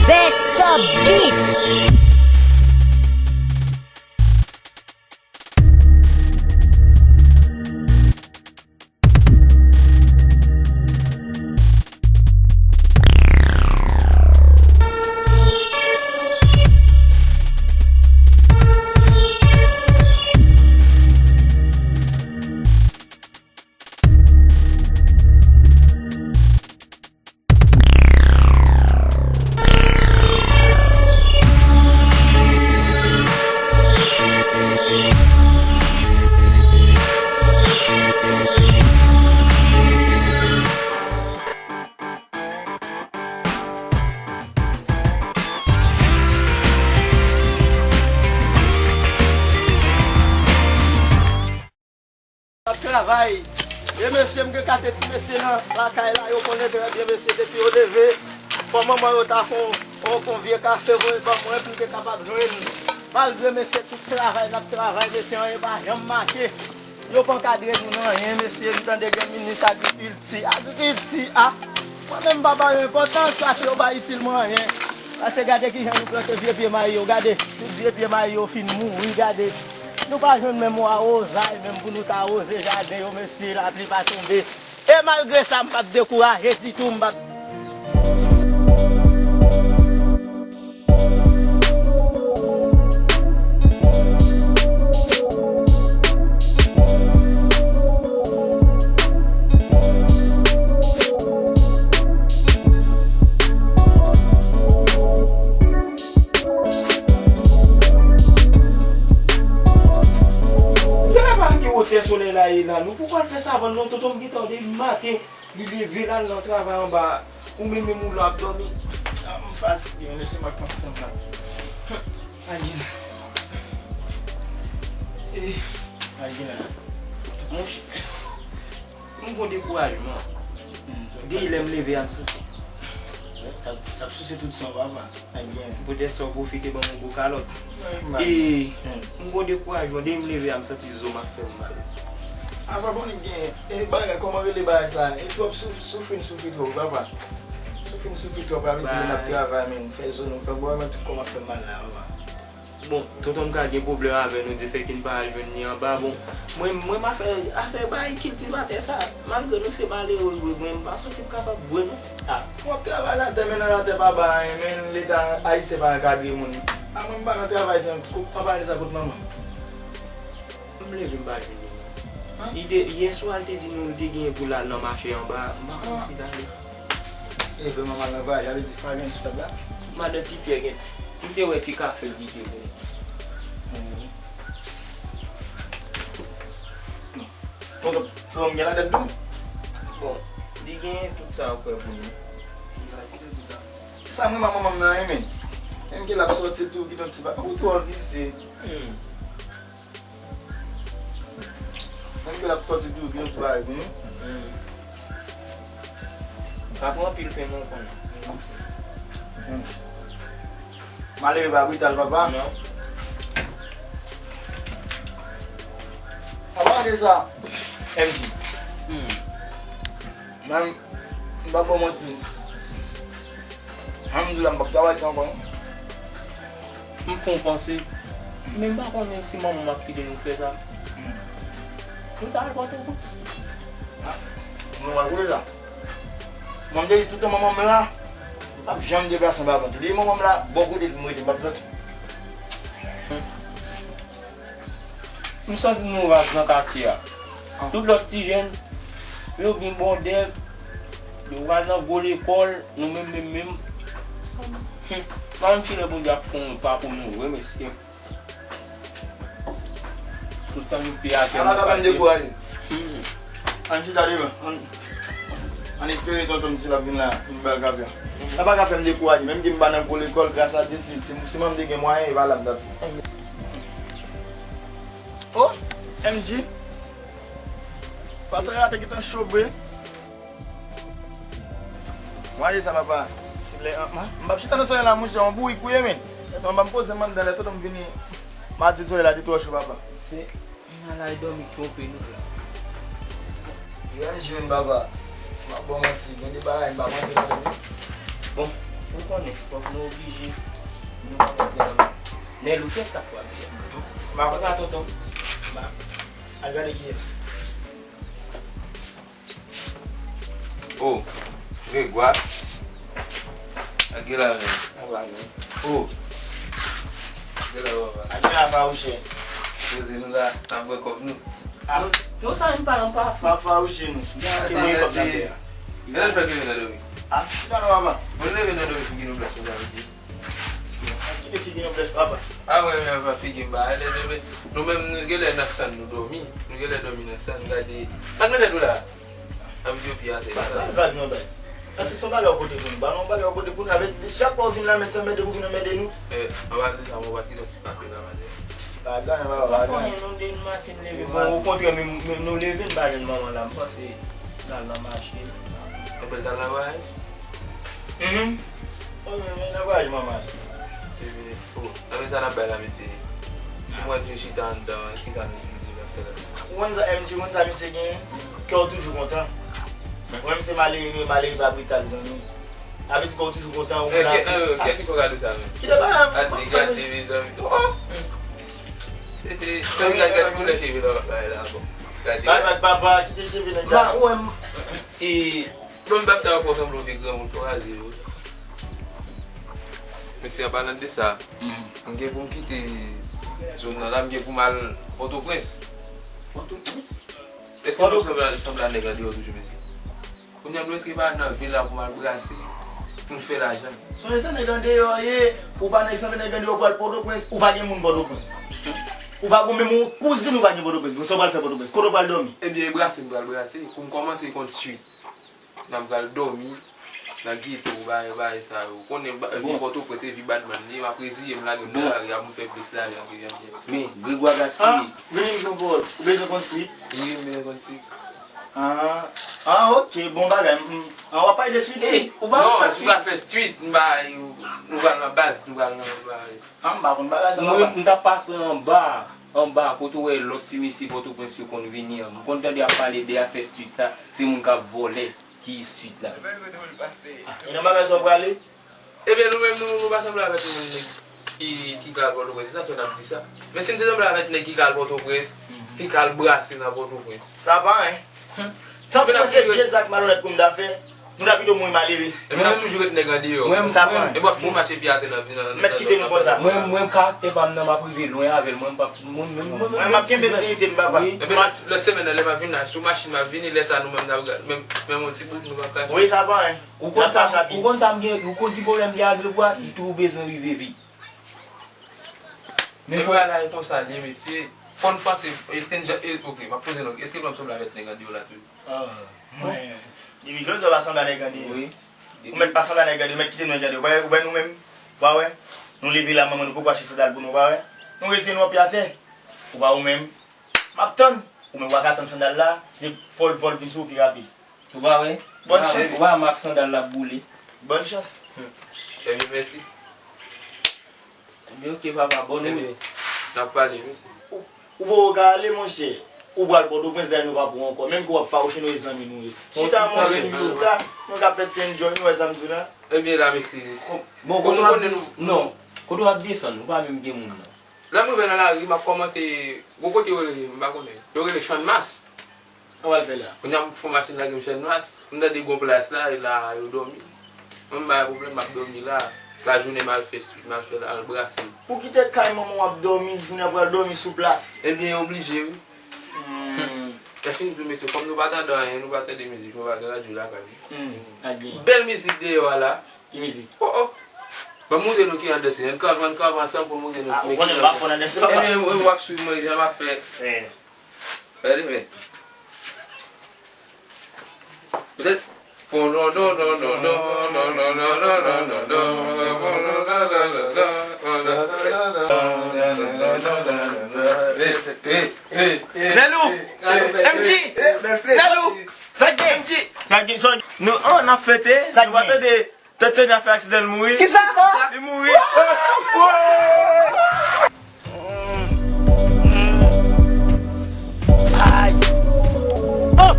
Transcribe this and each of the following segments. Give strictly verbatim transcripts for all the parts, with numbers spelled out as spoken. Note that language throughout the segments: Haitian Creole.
Best of beat. Ap travay. E mesye, m gen kate ti mesye nan lakay la, yo konnen trè byen mesye, depi yo leve, fò manman yo ta fè on, on, on vye kafe voye ban mwen pou m te kapab jwenn. Malgre mesye tout travay n ap travay, mesye anyen pa janm mache. Yo pa ankadre nou nan anyen, mesye, m tande gen minis agrikilti. Agrikilti a, mwen menm m pa ba yo enpòtans, paske yo pa itil mwen anyen. Paske gade kijan nou plante vye pye mayi yo, gade, tout vye pye mayi yo fin mouri, gade. Nou pa jwenn menm yon awozay, menm pou nou ta awoze jaden yo, mesye, lapli pa tonbe. E malgre sa, m p ap dekouraje ditou, m p ap. Gade pa ki wotè solèy la ye la, nou poko al fè savann non, tonton m gentan depi maten. Li leve l al nan travay anba a. Ou menm menm ou la ap dòmi. Ah, m fatige, mesye, m ap pran fanm la. Agina. Eh, Agina. Monchè, m gon dekourajman. Hmm, depi lè m leve a m santi. T ap, t ap souse tout san, papa. Poutèt sa, w pwofite ban m yon gwo kalòt. E m gon dekourajman, depi m leve a, m santi zo m ap fè m mal. Apa bon, li gen, e bagay, kòman rele bagay sa? E twòp souf-, soufri, n soufri twòp, papa. Soufri, n soufri twòp, avè di n ap travay, men n fè zo nou, fè bon, men tout kò m ap fè m mal la, papa. Bon, tonton m ka gen pwoblèm avè nou, di fè ke n pa al jwenn li anba. Bon, mwen, mwen, m afè, afè bay kiltivatè sa, malgre nou se malere vre, mwen, m pa santi m kapab vre, non. Ah. W ap travay latè, men nan latè pa bay anyen, men Leta ayisyen pa ankadre moun. A mwen, m pa nan travay, an pale sa kot manman m. M leve, m pa jwenn li. Li te, yè swa, li te di nou li te genyen pou l al nan mache anba, m pa konn si l ale. Leve manman l nan vwayaj, sa vle di pa gen sou tab la. Madan Ti Pyè gen, m te wè ti kafe l kite pou nou. Tonton, tonton m gen ladan tou? Bon, li gen tout sa yo kwè pou li. Sa m renmen manman m nan, wi, men. Menm ke l ap sòti tou, kite yon ti ba-, ou twò visye. Hmm. Menm ke l ap sòti tou, kite yon ti bagay pou nou. Hmm. Pa pran anpil pen non, ou konnen. Hmm. Malere pa brital, papa. Non. Apa de sa, M J. Hmm. Mwen, m pa ba w manti. Alhamdulillah, m p ap travay sa ankò, non. M fè w panse, men m pa konnen si manman m ap kite nou fè sa. Hmm. Nou ta al Pòtoprens. Ah, nou al kote sa? Mwen, m te di tout tan manman m la, m p ap janm deplase anba vant li. Depi manman m la, bò kote l pou m rete, m p ap sòti. M santi nou raz nan katye a. Ah. Tout lòt ti jèn, yo gen bòdè, yo pral nan gwo lekòl, nou menm, menm, menm. Hmm. M Yon kilè Bondye ap fè yon pa pou nou vre, mesye. Tout tan nou pye atè, nou pa fè. Dekouraje. Hmm. Ann chita devan. Ann, ann espere tonton misye p ap vin la, vin ba l kafe a. Sa pa ka fè m dekouraje. Menm ke m pa nan gwo lekòl, gras a Dye, si, si, si mwen m te gen mwayen, e pa la m t ap ye. Oh, M G. Pastè a te gentan cho vre. Mwen ale sa papa. Silè an, m p ap chita nan soleil la, monchè, yon bourik pou ye, men. Epi m poze m anndan, lè tonton m vini, m a di l soleil la te twò cho, papa. Se, m al dòmi twonpe nou la. Yo, M G menm, papa. M ap ba w manti, gen de bagay m pa manje ladan, wi. Bon, ou konnen, fòk nou oblije, nou pa manje ladan. Nèl ou kès k ap frape a? M pa konn. Papa tonton. M pa, al gade kiyès. Oh, Gregwa. Ak Gelaven. Papa, men. Oh. Gelaven, papa. Ak Gelaven, papa. Poze nou la, n ap bwè kòb nou. Ah. Nou, nou sa menm pa nan pa fou. Pa fawouche nou. Ki mwen kòb nan tè a. Lè l fè ke vin nan dòmi. Ah, chita non, papa. Bon, leve nan dòmi, figi nou blanch, nou sa vle di. Kite figi nou blanch, papa. Ah, mwen menm, papa, figi m pa alèz, men nou menm, nou genlè nan sann nou dòmi. Nou genlè dòmi nan sann, gade. Ak nan tèt ou la. Ap di yo pi atè. Pa bay vag non, baz. Paske se yon bagay w pote pou nou. Ba nou yon bagay w pote pou nou. Avèk chak fwa w vin la, men se anmède pou vin anmède nou. Eh, anba de sa, mwen pa t kite yon ti kafe la maten. Pa gen anyen, papa, pa gen anyen. Nou de maten leve. Bon, okontrè, men, men nou leve, n pa jwenn manman la. M panse l al nan mache. Enben, l t al nan vwayaj? Mhm. Oh, men, men, nan vwayaj manman l. Ebyen, oh, nan men sa n ap bay la, mesye. Mwen tou chita anndan, kisa nou, nou, nou ap fè la? Ou konn sa, M G, ou konn sa misye genyen? Kè w toujou kontan. Ou menm se malere nou ye, malere pa brital, zanmi. Sa vle di kè w toujou kontan, ou la. Eh, kè, eh, kè ki fè w gade sa, men? Kite bagay, gade, gade, mezanmi. Oh! Gade, gade koulè cheve la, la, la, bon. Gade. Bay, bay, papa, kite cheve nèg la. Ba, ou wè m, e, Bon, m p ap ta fè w sanble w vye granmoun, fò raze yo. Mesye, an palan de sa, m gen pou m kite zòn nan la, m gen pou m al Pòtoprens. Pòtoprens? Èske nou sanble, sanble a nèg andeyò toujou, mesye? Kounye a, nou èske pa nan vil la pou m al brase, pou m fè lajan? Sonje se nèg andeyò w ye, ou pa nèg sanble nèg andeyò, ou pral Pòtoprens, ou pa gen moun Pòtoprens. Ou pa gen menm yon kouzin ou pa gen Pòtoprens, bon, sa w pral fè Pòtoprens? Kote w pral dòmi? Ebyen, e brase m pral brase, pou m kòmanse konn swit. Nan pral dòmi nan geto, bagay, bagay sa yo. Ou konnen ba-, vi Pòtoprens se vi badman li ye, m ap reziye m lage m nan lari a pou m fè plis lajan ke janvye. Men, Gregwa gaspiye. Ah, vini m di w yon pawòl. Ou bezwen konn swit? Wi, m bezwen konn swit. Ah, ah, ok, bon bagay. M, m, ah, w ap pale de swit, wi. Ou pa konn sa swit? Non, si w pral fè swit, m ba, nou pral nan baz, nou pral nan bagay. Ah, m pa konn bagay sa, papa. Mwen, m t ap pase anba, anba, kote w wè lòt ti mesye Pòtoprens yo konn vini an. M konn tande y ap pale de afè swit sa, se moun k ap vòlè ki swit la. Ah, e nan bagay sa w prale? Ebyen, nou menm, nou, nou pa sanble avèk moun nèg ki, ki ka al Pòtoprens, se sa k fè n ap di sa. Men si n te sanble avèk nèg ki ka al Pòtoprens, ki ka al brase nan Pòtoprens. Sa pa anyen. Tanpri, se vye zak malonèt pou m ta fè. Nou ta pito mouri malere. Epi n ap toujou ret nèg andeyò. Mwen, sa pa anyen. Epi w ap toujou mache pye atè nan, nan, nan, mèt kite nou konsa. Mwen, mwen, karaktè pa m nan, m ap rive lwen avè l. Mwen, m p ap, mwen, mwen, mwen, mwen, m ap kenbe diyite m, papa. Epi lòt, lòt semèn nan, lè m ap vin la, sou machin m ap vini, lè sa nou menm n ap, menm, menm yon ti bout, nou p ap kache. Wi, sa pa anyen. Ou konn sa, ou konn sa m gen, ou konn ki pwoblèm m gen ak Gregwa, li toujou bezwen rive vit. Men fò bagay la e konsa l ye, mesye. Fò n panse, e, te n ja-, e, ok, m ap poze nou, èske nou sanble avèk nèg andeyò la toujou? Ah, mwen, depi jodi a w pa sanble a nèg andeyò. Wi. Ou mèt pa sanble a nèg andeyò, ou mèt kite nou nèg andeyò. Ou pa wè, ou wè nou menm, ou pa wè? Nou leve la, manman nou poko achte sandal pou nou, ou pa wè? Nou reziye nou an pye atè. Ou pa wè ou menm? M ap tann. Ou menm w a ka tann sandal la, se fò l vòl vin sou ou pi rapid. Ou pa wè? Bòn chans. Ou pa wè mak sandal la ap boule. Bòn chans. Hmm. Ebyen, mèsi. Ebyen, ok, papa, bòn wout. Ebyen, n ap pale, mèsi. Ou, ou poko ka ale, monchè. Ou pral Pòtoprens, dayè nou pa pran ankò. Menm ke w ap fawouche nou, e zanmi nou ye. Chita, monchè, chita. Nou ka fè ti enjoy, nou wè sa m di w la. Ebyen, la, mèsi. Bon, kote w ap desann? Non. Kote w ap desann? Ou pa menm gen moun nan. Lè m rive nan lari, m ap kòmanse, gon kote yo rele, m pa konnen. Yo rele Channmas. Sa w al fè la? Kounye a m fè machin lage m Channmas. M tande gon plas la, e la yo dòmi. Mwen m pa gen pwoblèm, m ap dòmi la. Lajounen m al fè swit, m al fè, al brase. Ou kite kay manman w ap dòmi, jounen w pral dòmi sou plas. Ebyen, oblije, wi. Hmm. Lè fini tou, mesye, kòm nou pa tande anyen, nou pa tande mizik, nou pa gen radyo lakay nou. Hmm, sa byen. Bèl mizik deyò a la. Ki mizik? Oh, oh. Ban m montre nou ki nan danse. Ann kanpe, ann kanpe ansanm pou m montre nou. Ah, ou konnen m pa fò nan danse, papa. Ebyen, w ap swiv mwen, jan m ap fè. Eh. Gade, men. Petèt. Lelou! M J! Lelou! M J! Nou, oh, n ap fete, nou pa tande. Tante Sonia fè aksidan, l mouri. Kisa? Li mouri. Ay. Oh!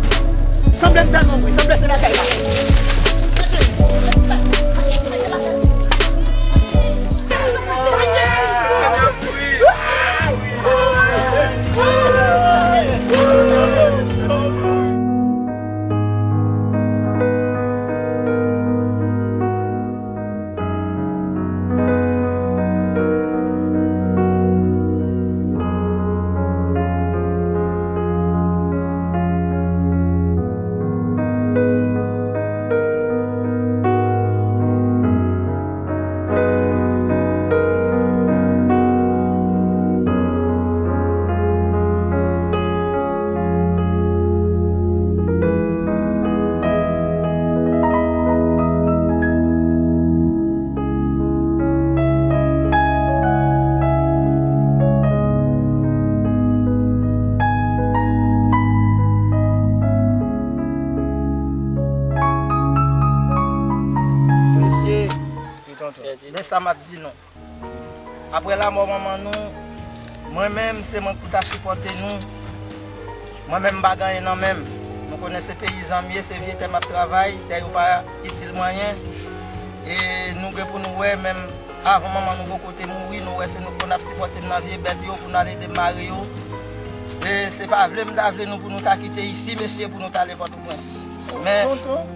Sanble m tande mouri. Sanble se lakay la. Ti mesye, men sa m ap di nou. Apre lanmò manman nou, mwen menm, se mwen k pou ta sipòte nou. Mwen menm, m pa gen anyen nan men m. Nou konnen se peyizan m ye, se vye tè m ap travay, tè yo pa itil mwen anyen. E nou gen pou nou wè, menm avan manman nou bò kote mouri, nou wè se nou k konn ap sipòte m nan vye bèt yo pou n al ede m mare yo. E se pa vle m ta vle nou pou nou ta kite isi, mesye, pou nou ta ale Pòtoprens. Men, tonton,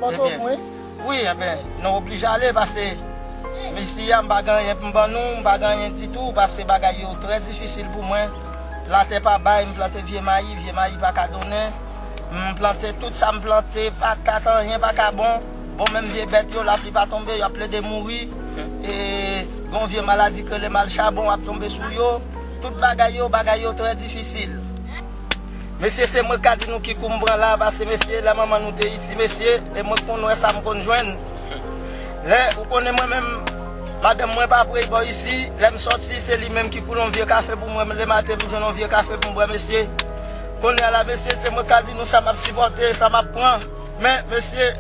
Pòtoprens? Wi, enben, nou oblije ale, paske isi a, m pa gen anyen pou m ban nou, m pa gen anyen ditou, paske bagay yo trè difisil pou mwen. Latè pa bay, m plante vye mayi, vye mayi pa ka donnen. M plante tout sa m plante, patat, anyen pa ka bon. Bon, menm vye bèt yo, lapli pa tonbe, y ap plede mouri. E gon vye maladi k rele malchabon ap tonbe sou yo. Tout bagay yo, bagay yo trè difisil. Mesye, se mwen k ka di nou ki kou m pran la, paske mesye, lè manman nou te isi, mesye, e mwen k konn wè sa m konn jwenn. Lè, ou konnen mwen menm, madanm mwen pa prey bò isi, lè m sòti, se li menm ki koule yon vye kafe pou mwen, lematen pou m jwenn yon vye kafe pou m bwè, mesye. Kounye a la, mesye, se mwen k ka di nou sa m ap sipòte, sa m ap pran. Men, mesye,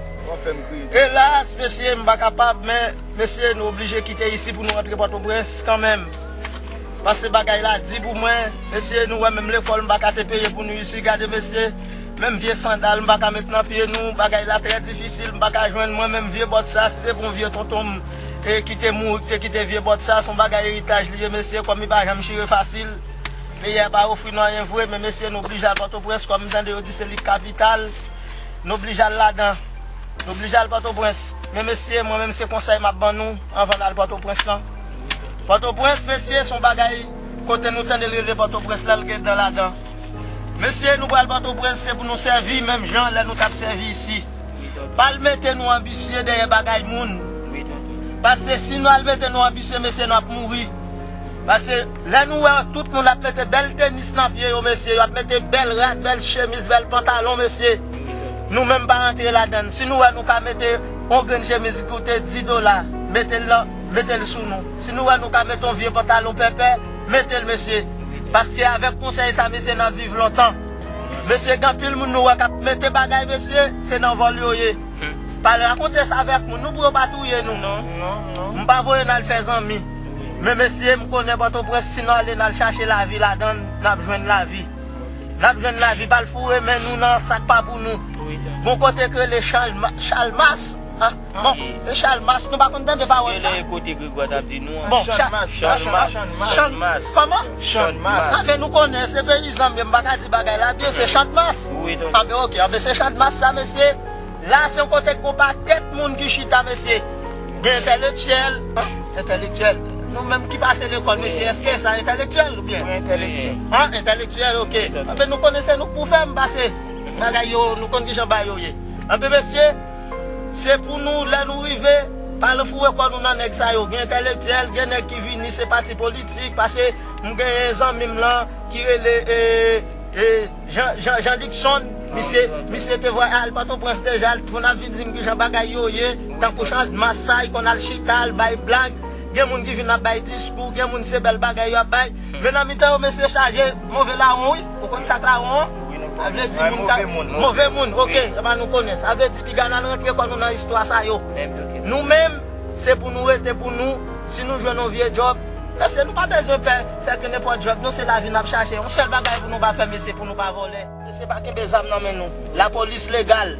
elas, mesye, m pa kapab, men, mesye, nou oblije kite isi pou nou rantre Pòtoprens kanmenm. Paske bagay la di pou mwen, mesye, nou wè menm lekòl m pa ka te peye pou nou isi, gade, mesye, menm vye sandal m pa ka met nan pye nou, bagay la trè difisil, m pa ka jwenn mwen menm vye bòt sa, si se pou yon vye tonton m, e ki te mouri, ki te kite vye bòt sa, se yon bagay eritaj li ye, mesye, kòm li pa janm chire fasil. Peyi a pa ofri nou anyen vre, men mesye, nou oblije al Pòtoprens, kòm m tande yo di se li k kapital, nou oblije al ladan. Nou oblije al Pòtoprens. Men mesye, mwen menm se konsèy m ap ban nou anvan n al Pòtoprens lan. Pòtoprens, mesye, se yon bagay kote nou tande l rele Pòtoprens lan, l gen dan ladan. Mesye, nou pral Pòtoprens, se pou nou sèvi menm jan lè nou t ap sèvi isi. Pa al mete nou anbisye dèyè bagay moun. Paske si nou al mete nou anbisye, mesye, nou ap mouri. Paske lè nou wè tout moun ap mete bèl tenis nan pye yo, mesye, yo ap mete bèl rad, bèl chemiz, bèl pantalon, mesye, nou menm pa rantre ladann. Si nou wè nou ka mete yon grenn chemiz ki koute dis dola, mete l nan, mete l sou nou. Si nou wè nou ka mete yon vye pantalon pèpè, mete l, mesye. Paske avèk konsèy sa, mesye, n ap viv lontan. Mesye, gen anpil moun nou wè k ap mete bagay, mesye, se nan vòl yo ye. Pa al rakonte sa avèk moun, nou, pou yo pa touye nou. Non, non. M pa voye n al fè zanmi. Men mesye, m konnen Pòtoprens, si n ale, n al chache lavi ladann, n ap jwenn lavi. N ap jwenn lavi, pa al foure men nou nan sa k pa pou nou. Wi, wi. Gon kote k rele Chalma-, Chalmas. Ah, bon, e Chalmas, nou pa konn tande pawòl sa. Gen lè e kote Gregwa t ap di nou an. Bon, Cha-, Chalmas. Chalmas. Chan-, kòman? Chalmas. Ah, men nou konnen, se peyizan m ye, m pa ka di bagay la byen, se Chalmas. Wi, tonton. Ah, ben, oke, ah, ben, se Chalmas sa, mesye. La, se yon kote k gon pakèt moun ki chita, mesye. Gen entèlektyèl, ah, entèlektyèl. Nou menm ki pase lekòl, mesye, èske sa entèlektyèl oubyen? Wi, entèlektyèl. Ah, entèlektyèl, oke. Entèlektyèl. Ah, ben, nou konnen se nou k pou fè m pase bagay yo, nou konn kijan bagay yo ye. Ah, ben, mesye, se pou nou, lè nou rive, Pa al foure kò nou nan nèg sa yo. Gen entèlektyèl, gen nèg ki vini, se pati politik. Paske m genyen zanmi m lan ki rele, e, e, Jean, Jean, Jean Luckson. Misye, misye te voye al Pòtoprens deja, l konn ap vin di m kijan bagay yo ye, tankou Chadmas sa, li konn al chita, al bay blag. Gen moun ki vin ap bay diskou, gen moun se bèl bagay yo ap bay. Men nan mitan yo, mesye chaje move lawon, wi. Ou konn sa k lawon an? Sa vle di moun ka, move moun, ok, epa nou konnen. Sa vle di piga n al rantre kò nou nan istwa sa yo. Nou menm, se pou nou rete pou nou. Si nou jwenn yon vye djòb, mesye, nou pa bezwen pè fè ke nenpòt djòb, non, se lavi n ap chache. Yon sèl bagay pou nou pa fè, mesye, pou nou pa vòlè. Mesye, pa kenbe zam nan men nou. Lapolis legal.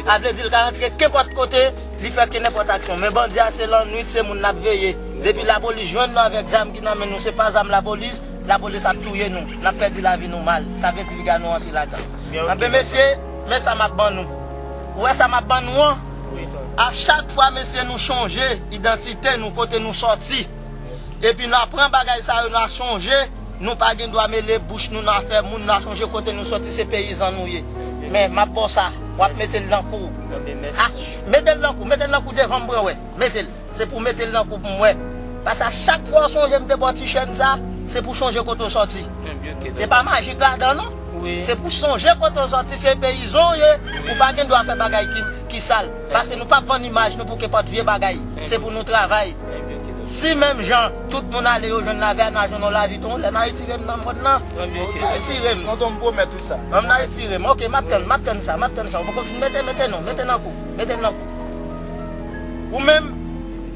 Sa vle di l ka rantre kenpòt kote, li fè ke nenpòt aksyon. Men bandi a, se lannwit, se moun n ap veye. Depi lapolis jwenn nou avèk zam ki nan men nou, se pa zam lapolis, lapolis ap touye nou. N ap pèdi lavi nou mal. Sa vle di piga nou rantre ladan. Anben, mesye, men sa m ap ban nou. Ou wè sa m ap ban nou an? A chak fwa, mesye, nou chonje idantite nou, kote nou sòti. Epi n a pran bagay sa yo, n a chonje, nou pa gen dwa mele bouch nou nan afè moun, n a chonje kote nou sòti, se peyizan nou ye. Men, m ap ba w sa, w ap mete l nan kou w. A, mete l nan kou, mete l nan kou devan m pran wè, mete l. Se pou w mete l nan kou pou m wè. Paske a chak fwa w sonje m te ba w ti chèn sa, se pou w sonje kote w sòti. E pa majik ladan non. Se pou w sonje kote w sòti, se peyizan w ye, ou pa gen dwa fè bagay ki, ki sal. Paske nou p ap vann imaj nou pou kenpòt vye bagay. Se pou nou travay. Si menm jan tout moun ale yo jwenn lavi a, n a jwenn yon lavi tou, lè n a retire m nan mòn nan, n a retire m. Tonton, m pwomèt ou sa. An, n a retire m. Ok, m ap tann, m ap tann sa, m ap tann sa. Ou poko fin mete, mete non, mete nan kou, mete l nan kou. Ou menm,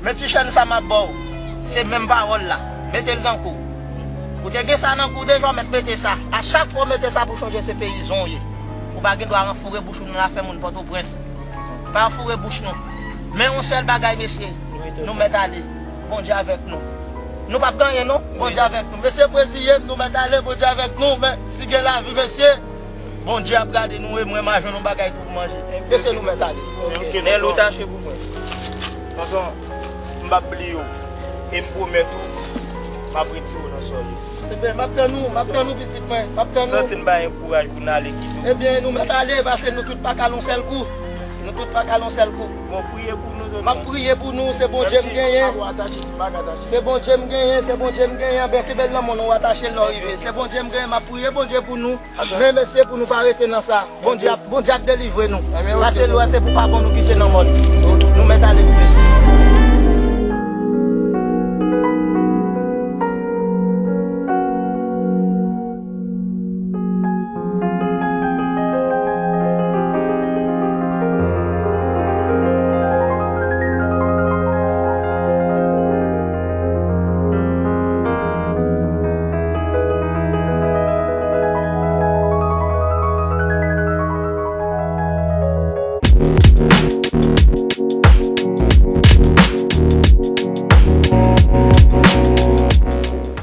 men ti chèn sa m ap ba w. Se menm pawòl la. Mete l nan kou. Ou te gen sa nan kou deja, w mèt mete sa. A chak fwa w mete sa pou w chonje se peyizan w ye. Ou pa gen dwa foure bouch ou nan afè moun Pòtoprens. Pa foure bouch nou. Men yon sèl bagay, mesye. Nou mèt ale. Bondye avèk nou. Nou p ap gen anyen non. Bondye avèk nou. Mesye, preziye m, nou mèt ale, Bondye avèk nou. Men si gen lavi, mesye, Bondye ap gade nou e mwen, m a jwenn yon bagay tou pou manje. Mesye, nou mèt ale. Nen lou tache pou mwen. Tonton, m p ap bliye w. E m pwomèt ou, m ap retire w nan sòl yo. Ebyen, m ap tann ou, m ap tann ou, pitit mwen, m ap tann ou. Santi n bay yon kouraj pou n ale kite w. Ebyen, nou mèt ale, paske nou tout pa ka l yon sèl kou. Nou tout pa ka l yon sèl kou. Bon, priye pou nou, tonton. M ap priye pou nou, se Bondye m genyen. Se Bondye m genyen, se Bondye m genyen. Anben, kenbe l nan men w, atache l lè w rive. Se Bondye m genyen, m ap priye Bondye pou nou. Men mesye, pou nou pa rete nan sa. Bondye ap, Bondye ap delivre nou. Pase lwen, se pou pa bon nou kite nan mòn. Nou mèt ale, ti mesye.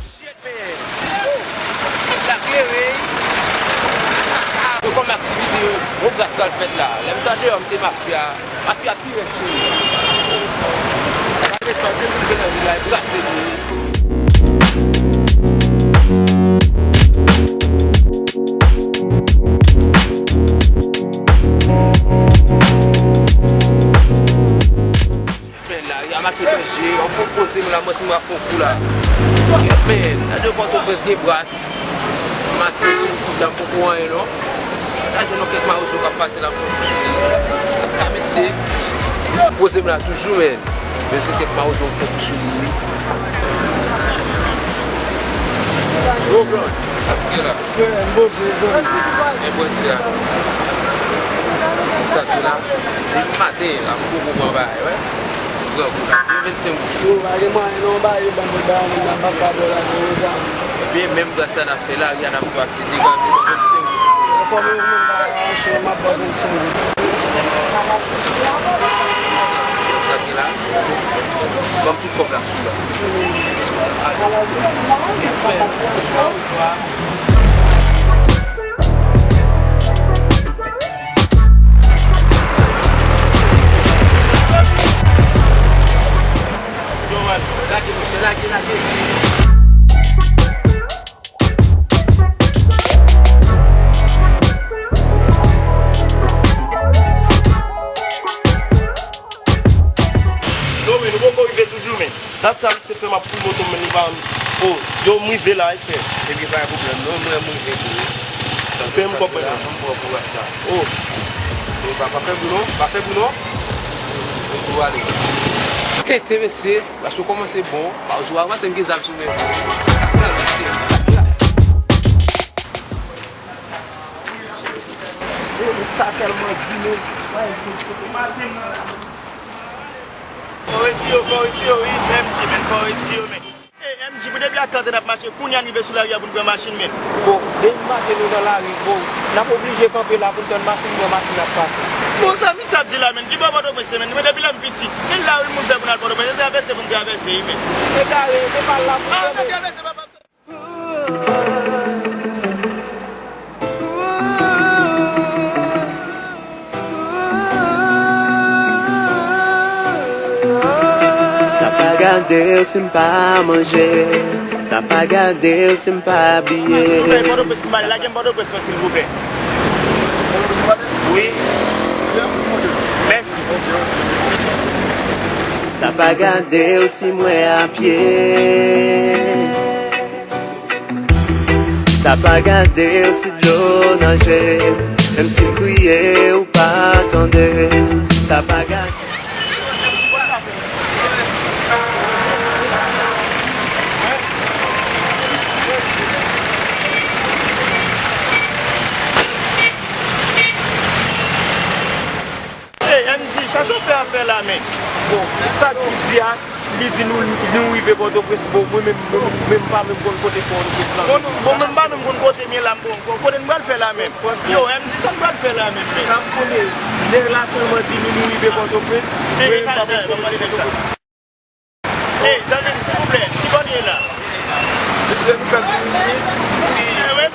Shit, man. Woo! La klere. Yo kòm aktivite yo, gwo bras pral fèt la. Lè m t andeyò, m te mafya. Mafya pi rèd, cheri. Gade sa, depi m te nan vil la, e brase nou ye. Men lari a make danje, yon fon poze m la, mwen si mwen ap fon kou la. Men, gade Pòtoprens gen bras, make tou, kounya m poko anyen non. Gade yon kèk mawozo k ap pase la, m fon kou sou li. A mesye, poze m la toujou, men. Men se kèk mawozo m fon kou sou li, wi. Yo, bro, sa k gen la? Frè, m poze, zanmi. E poze a. Sa k gen la? Depi maten la, m poko pran bagay, wè. Gran kou la. Vennsenk goud. Yo, pa gen mwayen non, ba yo ban m ba moun nan, m pa ka bò la, non, zanmi. Ebyen, menm gras la n ap fè la, y a n ap pase degaje ban vennsenk goud. Kòm yo menm ba yo achte, m ap ba vennsenk goud. Sa k gen la? Ban m tout kòb la sou la. Lage, monchè, lage, lage. M rive la, wi, frè. Ebyen, pa gen pwoblèm, non, mwen, m rive tou, wi. Pè m konprann. M pran kouraj la. Oh. E pa, pa fè bri non, pa fè bri non. M tou ale. Tete, mesye, paske w kòmanse bon, pa w sou avanse, m gen zam sou men. Se wout sa tèlman di, men. Fò resi yo, fò resi yo, wi, M J, men fò resi yo, men. E, M J, pou depi a trant an n ap mache, kounye a n rive sou lari a pou n pran machin, men. Bon, depi maten nou nan lari, bon, n ap oblije kanpe la pou n tann machin, pran machin ap pase. Bon, sa misye ap di la, men, ki bò Pòtoprens ye, men, mwen depi lè m piti, e lari moun fè pou n al Pòtoprens, se travèse pou n travèse, wi, men. Egare, depi la pou n travèse, papa. Sa pa gade w si m pa manje. Sa pa gade w si m pa abiye. Silvouplè, Pòtoprens m pale, lage m Pòtoprens non, silvouplè. Wi. Mèsi. Sa pa gade w si mwen apye. Sa pa gade w si dlo nan je. Menm si m kriye, ou pa tande. Sa pa gade. Hey, M D, sa chofè a fè la, men? Bon, sa k di a, li di nou, nou rive Pòtoprens, bon, mwen menm, mwen menm pa menm konn kote Pòtoprens la. Bon, nou, bon, mwen pa menm konn kote m ye la, bon, bon, kote n pral fè la menm? Yo, M D, sa n pral fè la menm, men? Sa m konnen, nèg la sèlman di nou, nou rive Pòtoprens, mwen menm pa konn kote Pòtoprens. Ey, zanmi m, silvouplè, ki bò n ye la? Mesye, nou fèk vini. Wi,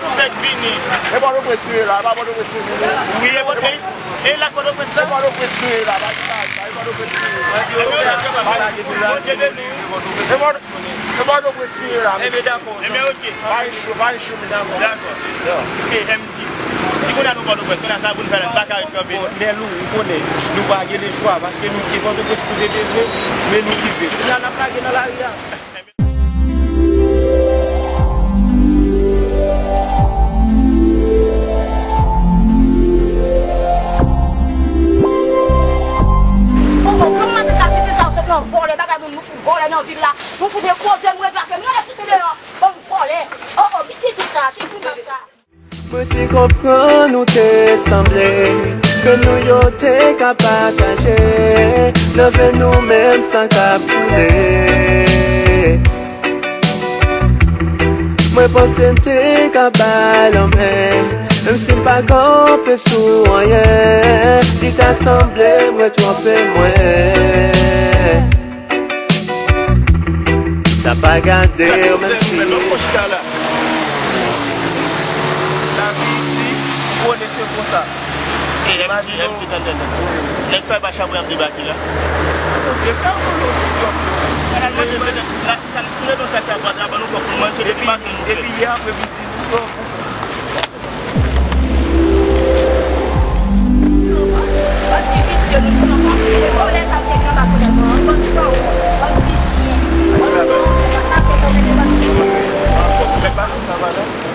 nou fèk vini. E Pòtoprens nou ye la, e pa Pòtoprens nou vini. Wi, e Pòtoprens, e la Pòtoprens la? E Pòtoprens nou ye la, pa di bagay sa, e Pòtoprens nou ye. Pa lage nou la. Bondye beni w. E Pòtoprens nou ye la, mesye. Ebyen, dakò. Ebyen, oke. Pa yon, pa yon chou, mesye. Dakò. Dakò. Oke, M D. Si kounye a nou Pòtoprens, kounye a sa pou n fè la, n pa ka ret kanpe. Bon, Nèlou, ou konnen, nou pa gen lechwa, paske nou te Pòtoprens, nou te bezwen, men nou rive. Kounye a n ap lage nan lari a. Bon, bon, kòman maten sa, titi sa, ou sot nan vòlè, bagay moun, nou fout vòlè nan vil la, nou fout koze, nou ret la, fè m rele soti deyò, bann vòlè. Oh, oh, titi sa, ki grimès sa? Mwen te konprann ou te sanble ke nou yo te ka pataje love nou menm san k ap koule. Mwen panse n te ka bay lanmen, menm si m pa kanpe sou anyen. Li ta sanble mwen twonpe mwen. Sa pa gade w menm si. Lavi isi, ou konnen se konsa. Imajine w. Nèg sa pa chanm ap debake la. Yo fè yon ti djòb. Sa n ap manje petèt la, sa n sou letan sa ki ap atrape nou kòb pou n manje, depi maten nou fè. Epi yè apremidi nou fè yon Bann ti visye, nou tounen ankò. Vòlè sa, se gran bak vòlè, non. Bann sanwont, bann ti chen. Bann sanwont, sa se komite bann ti chen. Nou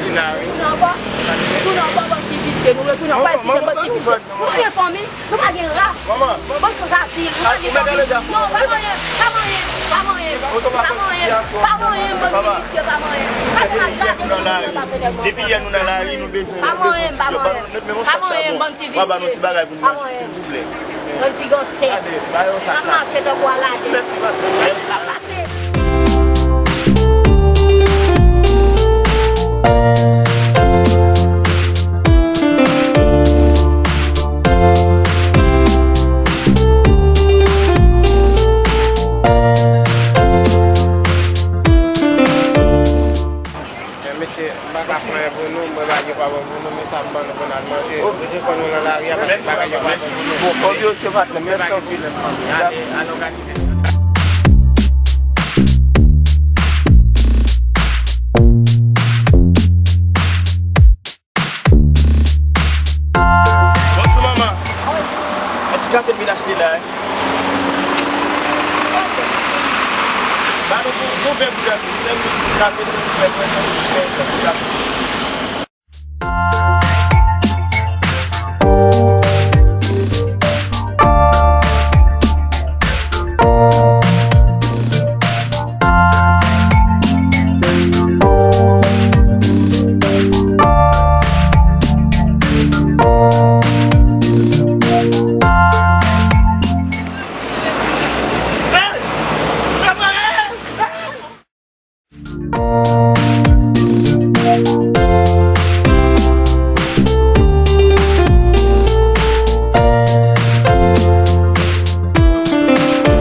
tounen ankò. Nou tounen ankò, bann ti visye, nou retounen ankò. Èske bann ti visye? Nou pa gen fanmi, nou pa gen ras. Bann sanzazil, nou pa gen fanmi. Non, pa manyen, pa manyen, pa manyen, pa manyen, pa manyen, bann ti visye, pa manyen. Pa gen azade, nou tounen ankò. Depi yè nou nan lari, nou bezwen. Pa manyen, pa manyen. Pa manyen, bann ti visye. Mwen ba nou ti bagay pou nou manje, silvouplè. Yon ti gangstè. Gade, ba yo sa. N ap mache tankou Aladin. Mèsi, madanm. N ap pase. Men mesye, m pa ka fè anyen pou nou, mwen pa gen pa bon pou nou, men sa m ban nou pou n al manje. Oke. Toujou fò nou nan lari a, paske bagay yo pa bon pou nou. Bon, oke, oke, patnè, mèsi anpil. Ale, al òganize. Bonjou, manman. Yon ti kafe m vin achte la, wi. Ba nou pou, pou vè pou dòmi. Sèl nou pou kafe, se pou fè.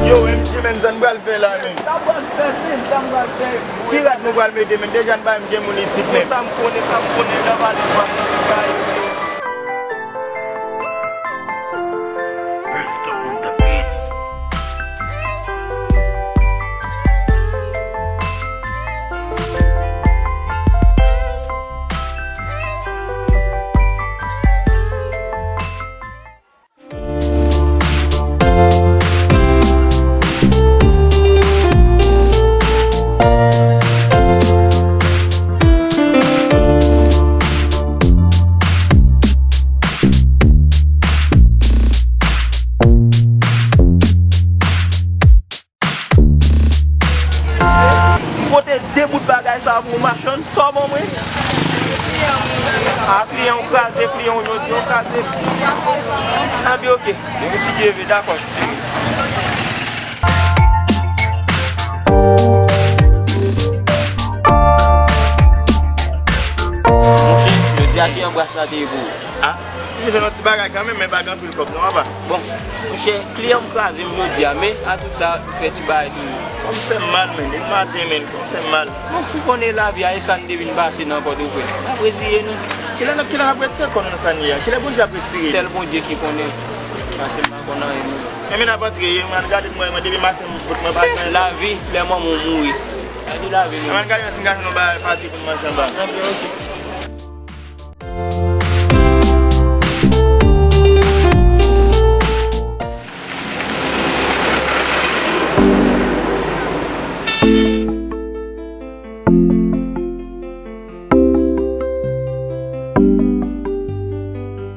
Yo, M J, men, sa n pral fè la, men? Sa m pral fè, men, sa m pral fè? Ki rad nou pral mete, men? Deja n pa menm gen moun isit, men. Sa m konnen, sa m konnen, nan valiz mwen, mwen, mwen, M pote de bout bagay sa pou ou, machann, sa w ban mwen? A, kliyan w kraze, kliyan w jodi, w kraze. Anben, oke. Depi si Dye vle, dakò, cheri. Monchè, jodi a ki anbras la te ye pou ou? A, m bezwen yon ti bagay kanmenm, men pa gen anpil kòb non, papa. Bon, monchè, kliyan m kraze m jodi a, men a tout sa, m fè ti bagay toujou. Kò m fè m mal, men, depi maten, men, kò m fè m mal. Bon, ou konnen lavi a, e sa n te vin pase nan Pòtoprens. N ap reziye nou. Kilè n ap, kilè n ap retire kò n nan sa n ye a? Kilè Bondye ap retire nou? Sèl Bondye ki konnen. Paske m pa konn anyen, non. Men, men n ap antre, ye, mwen gade mwen, mwen depi maten, m fout mwen pa gen. Lavi, lè manman w mouri. Lavi, lavi, men. Mwen gade si m ka jwenn yon bagay pati pou n manje anba. Anben, oke.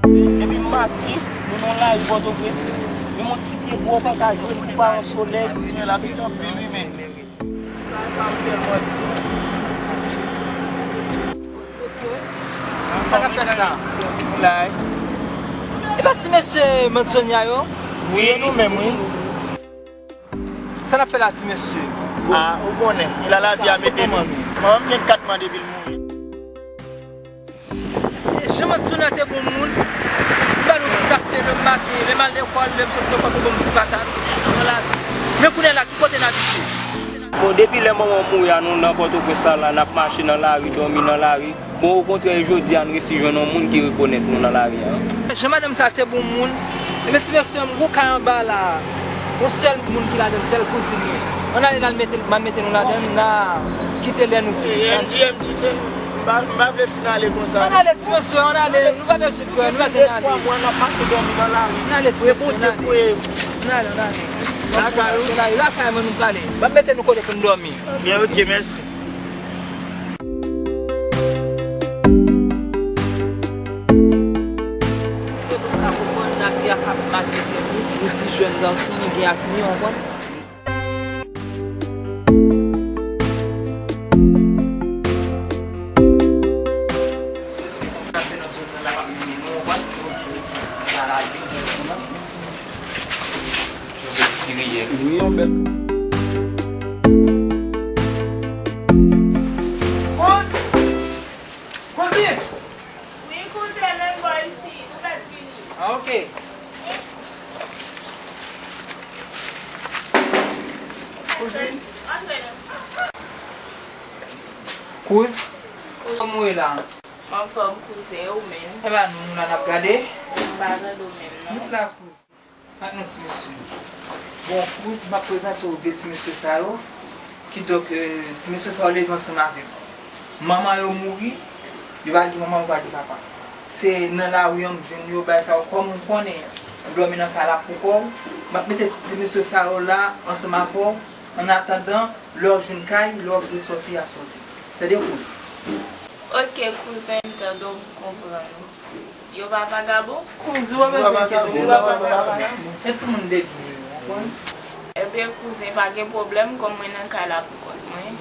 Depi maten, nou nan lari Pòtoprens, menm yon ti pye bwa ou pa ka jwenn pou pa yon solèy. Lapli anpil, wi, men. Sa m tèlman di. Sa k ap fèt la? E pa ti mesye Manzoni a yo? Wi, e nou menm, wi. Sa n ap fè la, ti mesye? A, ou konnen, e la lavi a mete nou. Manman m gen kat mwa depi l mouri. Se jan Manzoni a te bon moun, li ba nou ti kafe lè m maten, lè m al lekòl, lè m sot lekòl pou ban m ti patat nan lavi. Men kounye a la, ki kote n abite? Bon, depi lè manman m mouri a, nou nan Pòtoprens la, la, n ap mache nan lari, dòmi nan lari. Bon, okontrè, jodi a, n resi jwenn yon moun ki rekonèt nou nan lari a. Jan madanm sa te bon moun, ebyen, ti mesye, m gwo kay anba la. Yon sèl moun ki ladan l, sèl kouzin mwen. Ann ale, n al mete, m al mete nou ladan l, n a kite lè nou vini. M J, M J, m pa, m pa vle fin ale konsa. Ann ale, ti mesye, ann ale. Nou pa bezwen pè, nou mèt ann ale. Ann ale, ti mesye, ann ale. Ann ale, ann ale. Lakay ou? Lakay mwen nou prale. M ap mete nou kote pou n dòmi. Byen, oke, mèsi. Se pou n ka konprann lavi a k ap maltrete nou, nou ti jèn gason, nou gen apnye, w konprann? Sa se nan zòn nan l ap ap mennen nou, w konprann? Sa la, wi, yon bèl. Kouz! Kouzin! Wi, kouzen, men m bò isit. Ou mèt vini. A, oke. Kouzin. Antre non. Kouz, kòman w ye la? M anfòm, kouzen, ou menm? E pa nou, nou la n ap gade. M pa gade w menm, non. Met la, kouz. Ak non, ti mesye. Bon, kouz, m ap prezante w de ti mesye sa yo. Kidonk, eh, ti mesye sa yo leve ansanm avè m. Manman yo mouri, yo pa gen manman, yo pa gen papa. Se nan lari an m jwenn yo, bagay sa yo, kòm ou konnen, ou dòmi nan kay la pou kò w. M ap mete ti mesye sa yo la ansanm avè w, annatandan, lè w jwenn kay, lè w vle sòti, y ap sòti. Tande, kouz? Ok, kouzen, m tande w, m konprann ou. Yo pa vagabon? Kouzen, w pa bezwen enkyete w, yo pa vagabon. E timoun depi, w konprann? Ebyen, kouzen, pa gen pwoblèm, kòm mwen nan kay la pou kont mwen.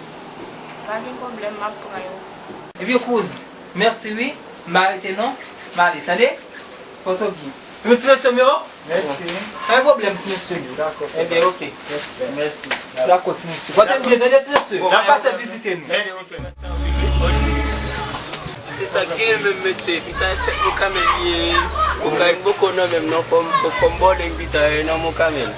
Pa gen pwoblèm, m ap pran yo. Ebyen, kouz, mèsi wi. M pa rete non. M ale, tande? Poto byen. Yon ti mesye m yo? Mèsi. Pa gen pwoblèm, ti mesye m yo. Dakò, frè. Ebyen, ok. Mèsi, frè. Mèsi. Dakò, ti mesye. Pote m byen, tande, ti mesye. N ap pase vizite nou. Mèsi, frè. Se sa k genyen menm, mesye. Pita e fèt Mont Kamèl li ye. Kokayin poko nan men m non, fò m, fò, fò m bòle pita e nan Mont Kamèl.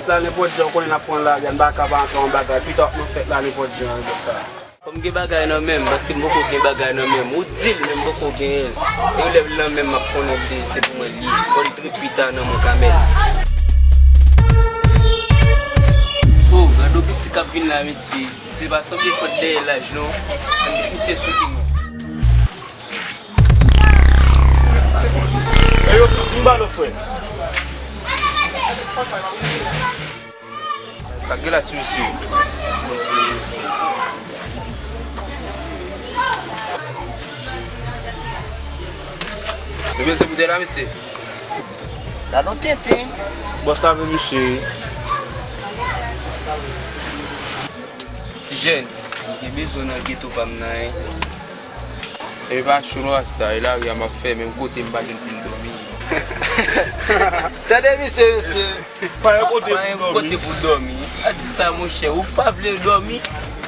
La nenpòt jan, ou konnen n ap pran lari a, n pa ka pa antre yon bagay. Pita w ap nan fèt la nenpòt jan, e bòs sa. Fò m gen bagay nan men m, paske m poko gen bagay nan men m. Ou di l, men m poko genyen l. E lè l nan men m, m ap konnen se, se pou mwen l ye. Fò l trip pita nan Mont Kamèl. Oh, gade yon piti k ap vin la, mesye. Se pa sanble fòt dèyè laj, non. Ann met misye sou kou mwen. Eyo, vin ba nou, frè. Lage la ti mesye. Mesye, se pou de la, mesye. Gade yon tenten. Bòs la vle mesye. Ti jèn, m gen bezwen nan geto pa m nan, en. E pa cho non, rasta, e lari a m ap fè, menm kote m pa gen pou m dòmi. Tande misye, mesye. Pa gen kote pou dòmi. Pa gen kote pou dòmi. Pa di sa, monchè, ou pa vle dòmi?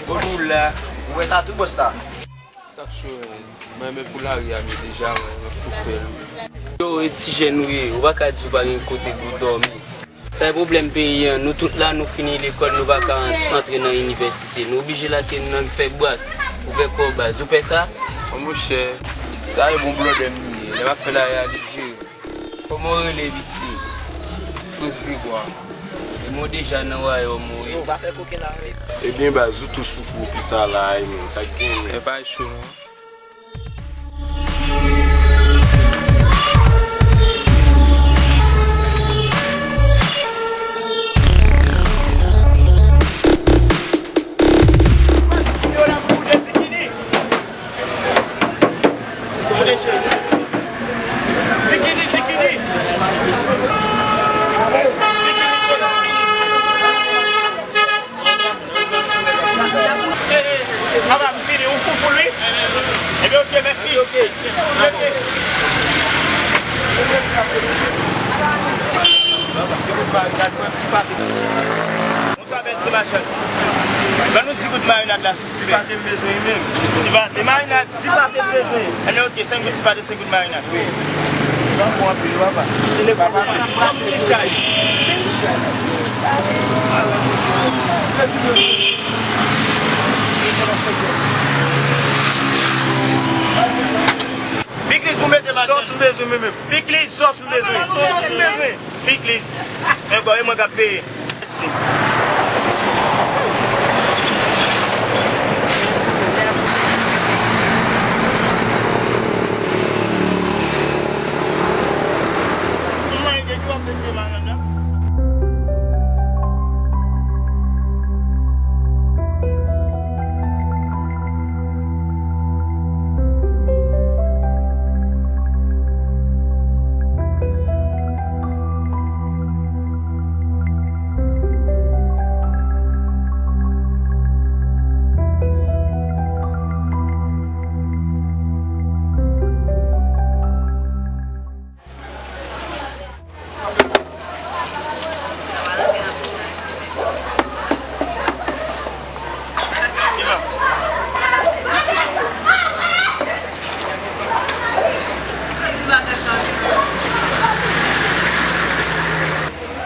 Bon, nou la. Ou wè sa tou, bòs la? Sa k cho, en. Mwen, men pou lari a, men deja, mwen, mwen tou fè l. Yo, e ti jèn ou ye, ou pa ka di ou pa gen kote pou dòmi. Sa e pwoblèm peyi an. Nou tout la, nou fini lekòl, nou pa ka an-, antre nan inivèsite. Nou oblije lage nan fè bras, ouvè kò baz. Ou pè sa? Bon, monchè, sa e bon blòdè m ye. Lè m ap fè lari a, li jere. Kòman w rele, piti? Prince Grégoire. E mwen deja nan wayòm ou, wi. Yo, pa fè koken la, wi. Ebyen, baz, ou tou sou kou pita la, wi, men. Sa k genyen? E pa cho, non. Dikini, dikini. Dikini cho la. Eh, eh, papa, m fini, ou kou foul, wi. Ebyen, ok, mèsi. Ok, ok. Bonswa, bèl ti machann. Ban nou di goud marinad la, silvouplè. Ti pate m bezwen, wi, menm. Ti pate, marinad. Ti pate m bezwen. Ebyen, ok, senk goud ti pate, senk goud marinad. Wi. Li pa bon anpil, papa. Li pa pase. Pikliz pou mete maten. Sòs m bezwen, mwen menm. Pikliz. Sòs m bezwen. Sòs m bezwen. Pikliz. Men bò, e mwen k ap peye.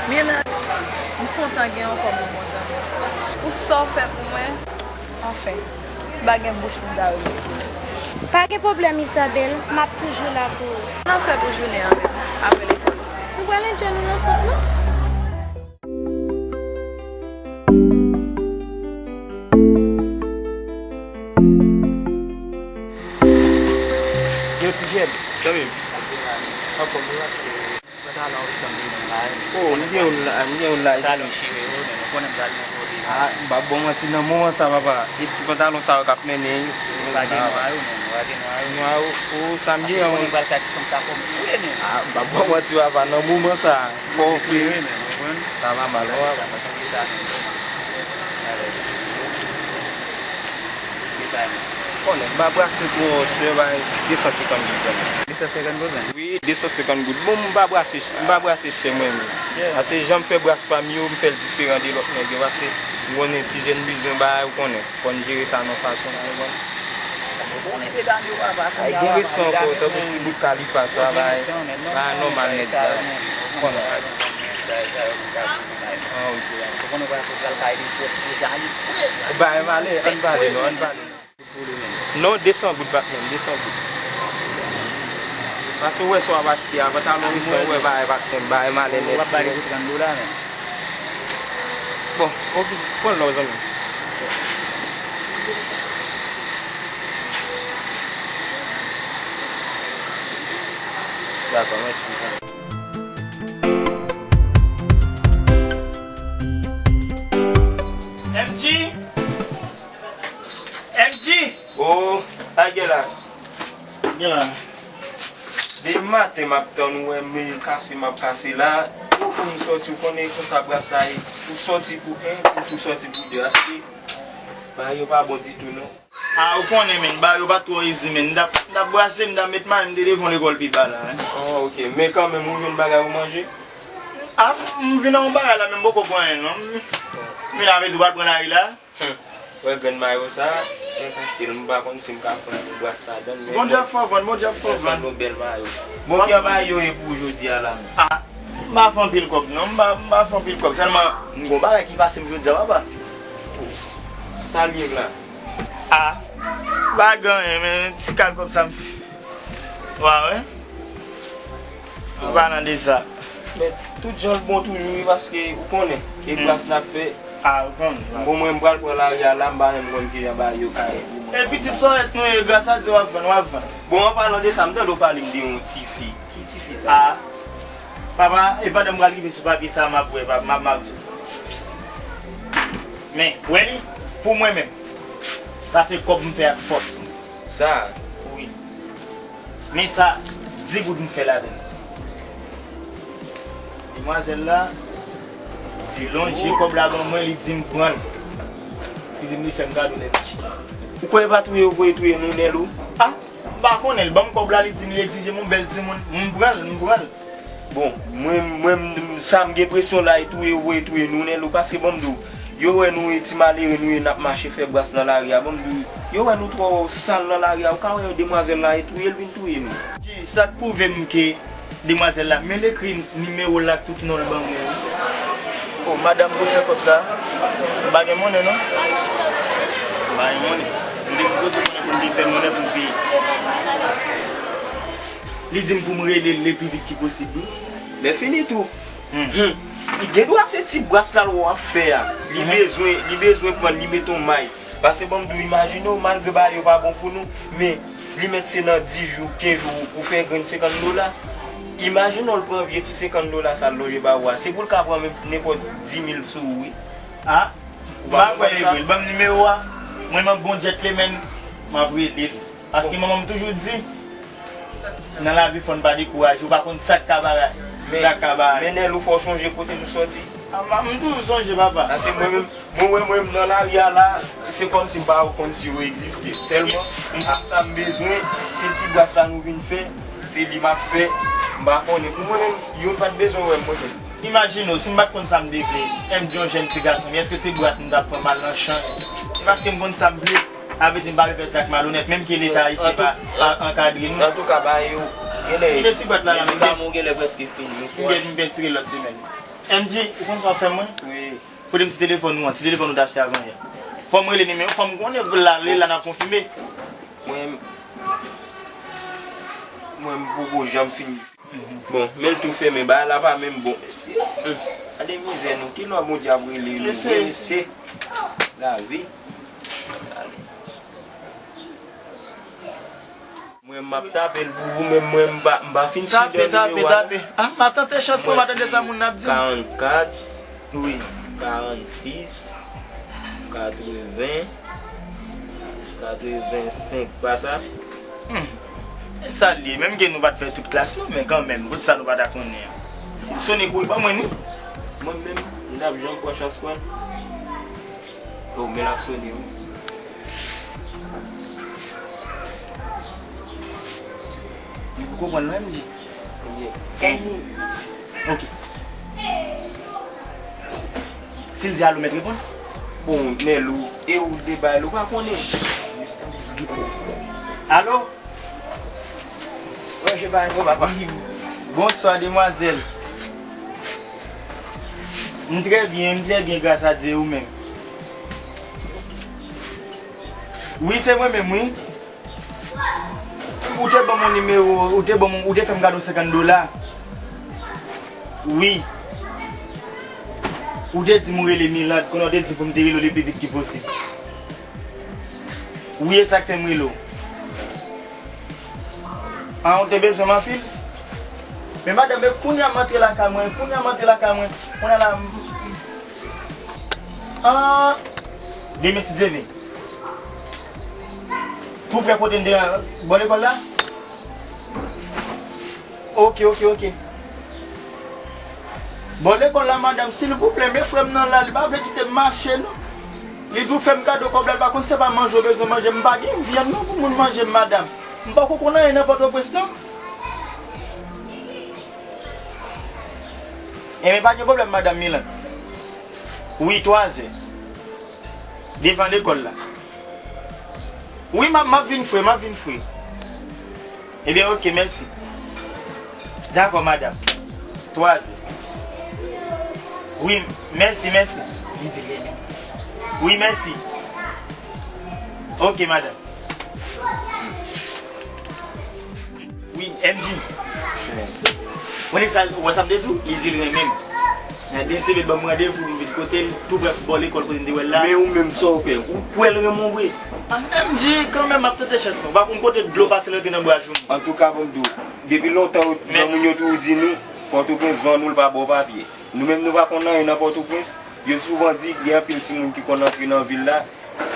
Milat, m kontan gen ankò yon bon zanmi. Pou sa w fè pou mwen, anfen, m pa gen bouch pou m ta remèsye w. Pa gen pwoblèm, Isabelle, m ap toujou la pou ou. Sa n ap fè pou jounen an menm, apre lekòl? Nou pral enjoy nou nan sant lan. Yo, ti jèn. Sa menm. Anfòm ou la? Ti pantalon wi, sa m bezwen la, wi. Oh, m gen youn la, m gen youn la. Pantalon chire yo, men nou konnen m pral nan vole. Ah, m p ap ba w manti, nan moman sa, papa, e ti pantalon sa yo k ap mennen, wi. Pa gen nwa yo, men, pa gen nwa yo. Nwa ou, ou, sa m gen an. Ou pral ka ti konsa kòm fre, men. Ah, m p ap ba w manti, papa, nan moman sa, fò w fre wi, men, ou konprann? Sa va mal, wi, papa. Sa, men. Alè. Konnen, m pa brase twò chè, bay de san senkant goud sèlman. De san senkant goud, men? Wi, de san senkant goud. Bon, m pa brase, m pa brase chè, mwen, men. Paske jan m fè bras pa m yo, m fè l diferan de lòt nèg yo, paske m konnen ti jèn bizwen bagay, ou konnen. Fò n jere sa nan fason, ou konprann? Paske w konnen medam yo, papa, kounye a gen resan ankò, tankou ti bout Khalifa sa, bagay, bagay nòmal nèt, bagay, ou konnen. Ah, ok. Ou konnen pral kay li, jès li, sa li fre. Bay, ann pale, ann pale, non, ann pale. Non, de san goud, patnè m, de san goud. Paske w wè sa w ap achte a, pantalon resan, ou wè bagay, patnè m, bagay malè nèt. W ap ba li pou trant dola, men. Bon, ok, pran l non, zanmi. Dakò, mèsi, zanmi. M G! M G! Oh, a gen la. Gen la. Depi maten m ap tann ou, wè, men kase m ap kase la. Pou m sòti, ou konnen konsa bras la ye. Ou sòti pou en, ou tou sòti pou de. Achte. Bagay yo pa bon ditou, non. Ah, ou konnen, men, bagay yo pa twò izi, men. M t ap, m t ap brase, m t ap met mayi m te devan lekòl pi ba la, wi. Oh, ok. Men kanmenm, ou jwenn bagay ou manje? Ah, m vin nan yon bagay la, men m poko pran anyen, non. M vin avè di w pral pran lari la. Humm. Wè grenn mayo sa, mwen ka achte l, m pa konn si m ka pran yon bras ladan l, men Bondye ap fè w vann, Bondye ap fè w vann. Sanble yon bèl mayo. Bon, ki jan mayo ye pou ou jodi a la menm? Ah, m pa fè anpil kòb non, m pa, m pa fè anpil kòb, sèlman m gon bagay ki pase m jodi a, papa. Sa l ye la? Ah, pa gen anyen, men ti kal kòb sa m fè. Wa wè? An palan de sa. Men, tout jan l bon toujou, wi, paske ou konnen, e gras n ap fè. Ah, ou konnen. Bon, mwen, m pral pran lari a la, m pa menm konn ki jan bagay yo ka ye pou mwen. E pitit sòrèt nou ye, gras a Dye w ap vann, w ap vann. Bon, an palan de sa, m tande w pale m de yon tifi. Ki tifi sa? Ah, papa, e pandan m pral rive sou papye sa, m ap wè, papa, m ap, m ap di w. Men, wè li, pou mwen menm, sa se kòb m fè ak fòs mwen. Sa? Wi. Men sa, di goud m fè ladan l. Demwazèl la, li lonje kòb la ban mwen, li di m pran l. Li di m li fè m kado lè m chita. Ou kwè e pa touye yo voye touye nou, Nèlou? Ah, m pa konnen, l ban m kòb la, li di m li egzije m yon bèl timoun, m pran l, m pran l. Bon, mwen, mwen, m, sa m gen enpresyon la, e touye yo voye touye nou, Nèlou, paske ban m di w, yo wè nou e ti malere nou ye, n ap mache fè bras nan lari a, ban m di w, yo wè nou twò sal nan lari a, ou ka wè demwazèl la e touye l vin touye nou. Sa k pwouve m ke demwazèl la, men l ekri nimewo l ak tout non l ban mwen, wi. O, madanm gwosè kòb sa, m pa gen monnen, non. M pa gen monnen. M te sipoze konnen pou m te fè monnen pou peyi. Li di m pou m rele l le pli vit ki posib, wi. Men fini tou. Hmm. Li gen dwa se ti bras la l wè w ap fè a. Li bezwen, li bezwen pran l, li mete yon may. Paske ban m di w, imajine w, malgre bagay yo pa bon pou nou, men li mèt se nan dis jou, kenz jou, ou fè grenn senkant dola. Imajine w, l pran vye ti senkant dola sa l lonje ba ou a. Se pou l ka pran menm nenpòt dis mil sou ou, wi. Ah, m pa kwè e vre. L ban m nimewo a. Mwen, m ap gon djèt lemen, m ap rele l. Paske manman m toujou di, nan lavi fò n pa dekouraje, ou pa konn sa k ka ba, sa k ka ba. Men Nèlou, fò w sonje kote nou sòti. Ah, m toujou sonje, papa. Paske mwen menm, mwen, mwen, mwen, nan lari a la, se kòmsi m pa konn si yo egziste. Sèlman, m konn sa m bezwen, se ti bras la nou vin fè, se li m ap fè, m pa konnen. Pou mwen menm, youn pa t bezwen wè m, mwen menm. Imajine w, si m pa t konn sa m te vle, M J yon jèn ti gason, men èske se bwat m t ap pran m al nan chan? Se paske m konn sa m vle, sa vle di m pa vle fè sa k malonèt, menm ke Leta ayisyen pa, pa ankadre nou. Antouka, bagay yo, genlè, kite ti bwat la la, medam, ou genlè prèske fini. M gen, m gen tire lòt semèn. M J, ou konn sa w fè mwen? Wi. Pote m ti telefòn ou an, ti telefòn ou t achte avan yè. Fò m rele nimewo, fò m konnen pou l ale la, n ap konfime. Mwen, mwen, m poko janm fin. Bon, men l tou fèmen, bagay la pa menm bon, mesye. Hum. Gade mizè nou, kilè Bondye ap rele nou, mesye. Lavi. Gade. Mwen, m ap tape l pou ou, men mwen, m pa, m pa fin si nan nimewo a. Tape, tape, tape. Ah, m a tante chans pou m a tande sa moun nan ap di m. Karannkat, wi, karannsis, katreven, Katrevensenk, pa sa? Hmm. E sa l ye? Menm ke nou pa t fè tout klas nou, men kanmenm, kot sa nou pa ta konnen an? Si l sone kou, ban mwen li. Mwen menm, m t ap janm pran chans pran l. Oh, men l ap sone, wi. Li poko pran l non, M J. Yeah. Tèl li. Ok. Si l di alo, mèt reponn. Bon, Nèlou, e ou de bay la, ou pa konnen. Alo? Wè, se pa yon papa. Bonswa, demwazèl. M trè byen, m trè byen, gras a Dye, ou menm? Wi, se mwen menm, wi. Ou te ban m yon nimewo, ou te ban m, ou te fè m kado senkant dola. Wi. Ou te di m ou rele Milad, kounye a ou te di pou m te rele w le pi vit ki posib. Wi, e sa k fè m rele w. An, ou te bezwen m anpil? Men madanm, e kounye a m antre lakay mwen, kounye a m antre lakay mwen, kounye a la, m, an, demen si Dye vle. Tou prè kote n te bò lekòl la? Ok, ok, ok. Bò lekòl la, madanm, silvouplè, men frè m nan la, li pa vle kite m mache, non. Li di w fè m kado kòb la, li pa konn se pa manje w bezwen manje. M pa gen vyann, non, pou moun manje m, madanm. M poko konn anyen nan Pòtoprens, non. Enben, pa gen pwoblèm, madanm Milan. Wi, twazè. Devan lekòl la. Wi, m ap, m ap vin fre, m ap vin fre. Ebyen, ok, mèsi. Dakò, madanm. Twazè. Wi, mèsi, mèsi. Li di li menm. Wi, mèsi. Ok, madanm. Wi, M J. Konnen sa, ou wè sa m te di w? Li di l renmen m. Nan de semèn, ban m randevou pou m vin kote l, tou prè bò lekòl kote n te wè l la. Men ou menm, sa w kwè? Ou kwè l renmen w vre? Ah, M J, kanmenm, m ap tante chans mwen. Ou pa konn kote dlo pase l antre nan bwaj ou. Antouka, ban m di w, depi lontan, yo, granmoun yo toujou di nou, Pòtoprens, zòn ou l pa ba w papye. Nou menm, nou pa konn anyen nan Pòtoprens. Yo souvan di, gen anpil timoun ki konn antre nan vil la,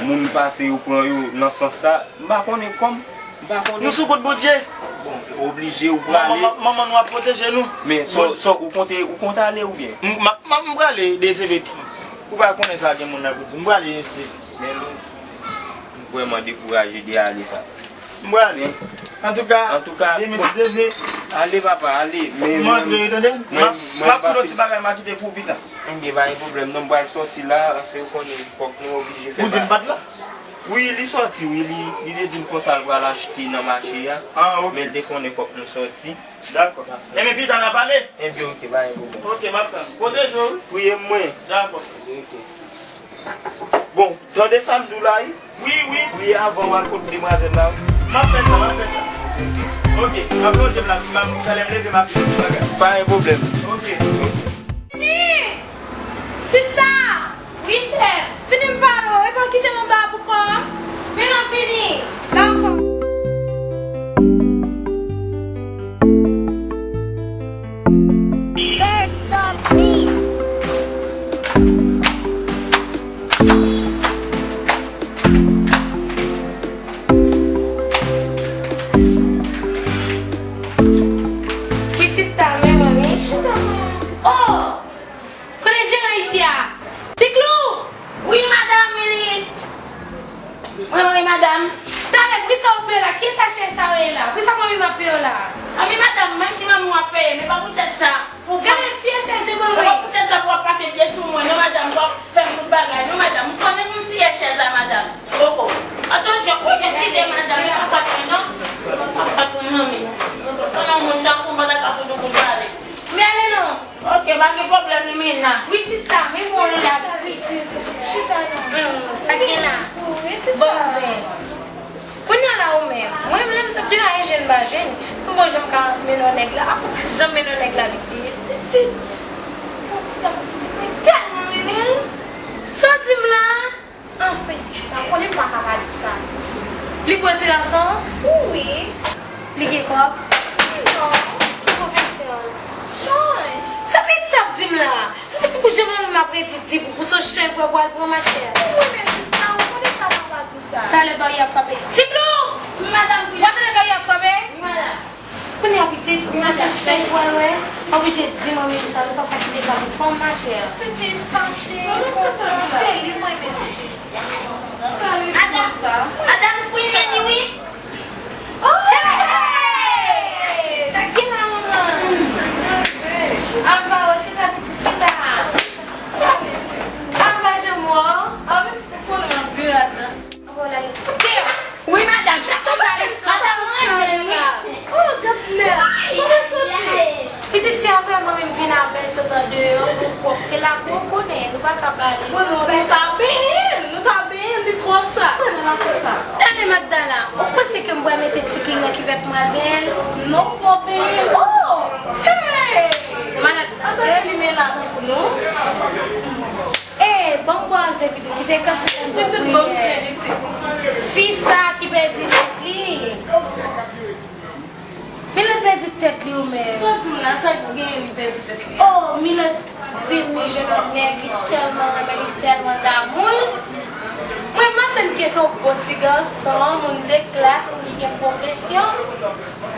moun pase yo pran yo nan sans sa. M pa konnen kòm, m pa konnen. Nou sou kont Bondye. Bon, oblije ou prale. Manman, manman nou ap pwoteje nou. Men, sò, sò, ou konte, ou konte ale oubyen? M, m, m, m prale, D C P. Ou pa konnen sa gen moun nan pou di. M prale, mesye. Men nou, m vrèman dekouraje de ale sa. M prale. Antouka, antouka, demen si Dye vle, ale papa, ale. Men m antre, tande? M ap, m ap fè yon ti bagay, m a kite pou pita. Ebyen, pa gen pwoblèm, non, m pral sòti la, se ou konnen, fòk nou oblije fè bagay. Kouzin pa t la? Wi, li sòti, wi, li, li te di m konsa l pral achte nan mache a. Ah, ok. Men l te konnen fòk nou sòti. Dakò. Ebyen, pita n a pale. Ebyen, ok, pa gen pwoblèm. Ok, m ap tann. Pwoteje w, wi. Priye mwen. Dakò. Ok. Bon, tande sa m di w la, wi. Wi, wi. Wi, avan w al kot demwazèl la, wi. M ap fè sa, m ap fè sa. Ok, m ap lonje m la, m ap, talè m leve, m ap fè ti bagay. Pa gen pwoblèm. Ok. Vini! Sista! Wi, chèf. Vini m pale w, epa kite m anba pou kò a. Men m ap vini. Dakò. Wi, sista, men mwen, wi. Chita, mwen, sista. Oh! Kote jeran isi a? Ti Klou! Wi, madanm, li. Wi, wi, madanm. Talè, poukisa w ap peye la? Ki eta chèz sa yo ye la? Poukisa manmi m ap peye yo la? Manmi, madanm, menm si manmi w ap peye, men pa poutèt sa. Pou gade siye chèz yo ban mwen. E pa poutèt sa pou w ap pase pye sou mwen, non, madanm. W ap fè m tout bagay, non, madanm. Ou konnen pou m siye chèz la, madanm. Poko. Atansyon, wi, eskize, madanm, e pa fòt mwen, non. E pa fòt mwen, manmi. Konnen yon moun tankou m pa ta ka fout ou kout pale. Men ale non. Ok, pa gen pwoblèm, Limena. Wi, sista, men bon, e la pitit. Chita non. Hmm, sa gen la? Wi, sista. Bon, zen. Kounye a la, ou menm. Mwen, lè m sot deyò a, e jwenn m pa jwenn. Mwen bon, jan m ka mennen yon nèg la. Apa, janm mennen yon nèg la, pitit. Pitit. Yon ti gason pitit, mwen tèlman renmen l. Sa w di m la? Anfen, sista, ou konnen m pa ka pa di w sa. Li gwo ti gason? Wi. Li gen kòb? Non, ki pwofesyon l? Chay. Sa pitit sa ap di m la? Sa vle di pou jan manman m ap redi di pou, pou se chay pou al pran machè. Wi, men sista, ou konnen m pa ka pa di w Talè baryè ap frape. Ti Blou! Wi, madanm, wi. W ap tande baryè ap frape? Wi, madanm. Kounye a, pitit, wi, madanm, se chay w al wè. Oblije di manmi m sa, nou pa konn kite sa pou kòm, machè. Pitit fache, kontan, se li mwen menm, pitit. Sa responsab. Madanm, wi, men li, wi. Oh! Hey! Sa k gen la, manman? Apa, w chita, pitit, chita. Apa, janm wè w? Ah, pitit, ou konnen m ap viv a dyaspora. Apa w lage tout deyò? Wi, madanm. Sa responsab. Madanm, mwen menm, wi. Oh, gad lè. Kòman soti? Pitit, se avè mwen menm vin avè l sot andeyò, pou pwòpte lakou, ou konnen, nou pa ka pale. Bon, nou, nou ta benyen l, nou ta benyen l, li twò sal. Mwen nan lakou sa. Tande Magdala, ou panse ke m pral mete ti Klin nan kivèt m pral benyen l? Non, fò w benyen l. Oh! Hey! Malad nan tèt. Antanke limena tankou nou. Ey, ban m bwè yon zen pitit, kite kantite m bwè. Pitit, ban m zen pitit. Fi sa ki pèdi tèt li. Milot pèdi tèt li ou menm. Sa w di m la, sa k genyen li pèdi tèt li a? Oh, Milot di m li jwenn yon nèg, li tèlman renmen, li tèlman damou l. Mwen, m atann ke se yon bon ti gason, moun de klas, moun ki gen pwofesyon.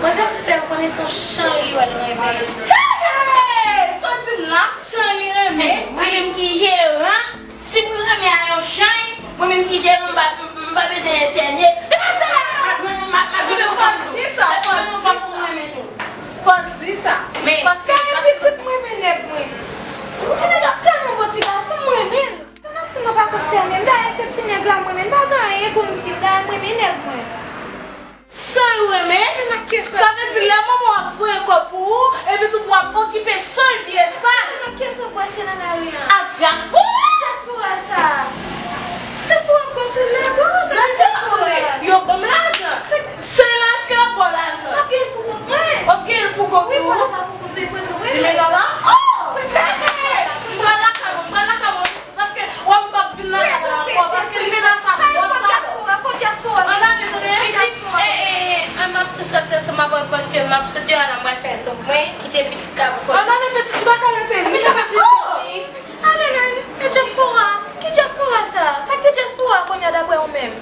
Manzè fè m konnen se yon chay li wè l renmen. Hey, hey! Sa w di m la, chay li renmen? Mwen menm ki jeran, si pou renmen a yon chay, mwen menm ki jeran, m pa, m pa bezwen entène. Mwen menm, m ap, m ap, m ap, fò l di sa, fò l di sa. Fò l di sa. Men, paske pitit mwen, men nèg mwen. Ti nèg la tèlman bon ti gason, mwen renmen l. Sa n ap di m nan pa konsène m. Dayè, se ti nèg la mwen menm. M pa gen anyen pou m di l. Dayè, mwen renmen nèg mwen. Chay ou renmen? Sa vle di lè manman w ap voye kòb pou ou, epi tou pou w ap okipe chay vye sal. Nan kesyon bwè se nan lari an. A dyaspora? Dyaspora sa. Dyaspora ap konstwi lego, se dyaspora. Yo ban m lajan. Chay la, èske l ap ba w lajan? M ap gen l pou kont mwen. W ap gen l pou kont ou? Wi, pandan m ap pou kont mwen, pou kont mwen. Li mennen w la? Oh! Hey, hey! M pral lakay mwen, m pral lakay mwen. Paske, wè m p ap vin nan kay la ankò, paske limena sa twò sal. Ann ale, tande. Pitit, e, e, e, m ap tou soti ansanm avè w paske m ap sot deyò la, m pral fè sòk mwen, kite pitit la pou kont li. Ann ale, pitit, ou pa ka rete. Epi ta pa di pitit. Ale, nèg, e dyaspora. Ki dyaspora sa? Sa ki dyaspora kounye a daprè ou menm?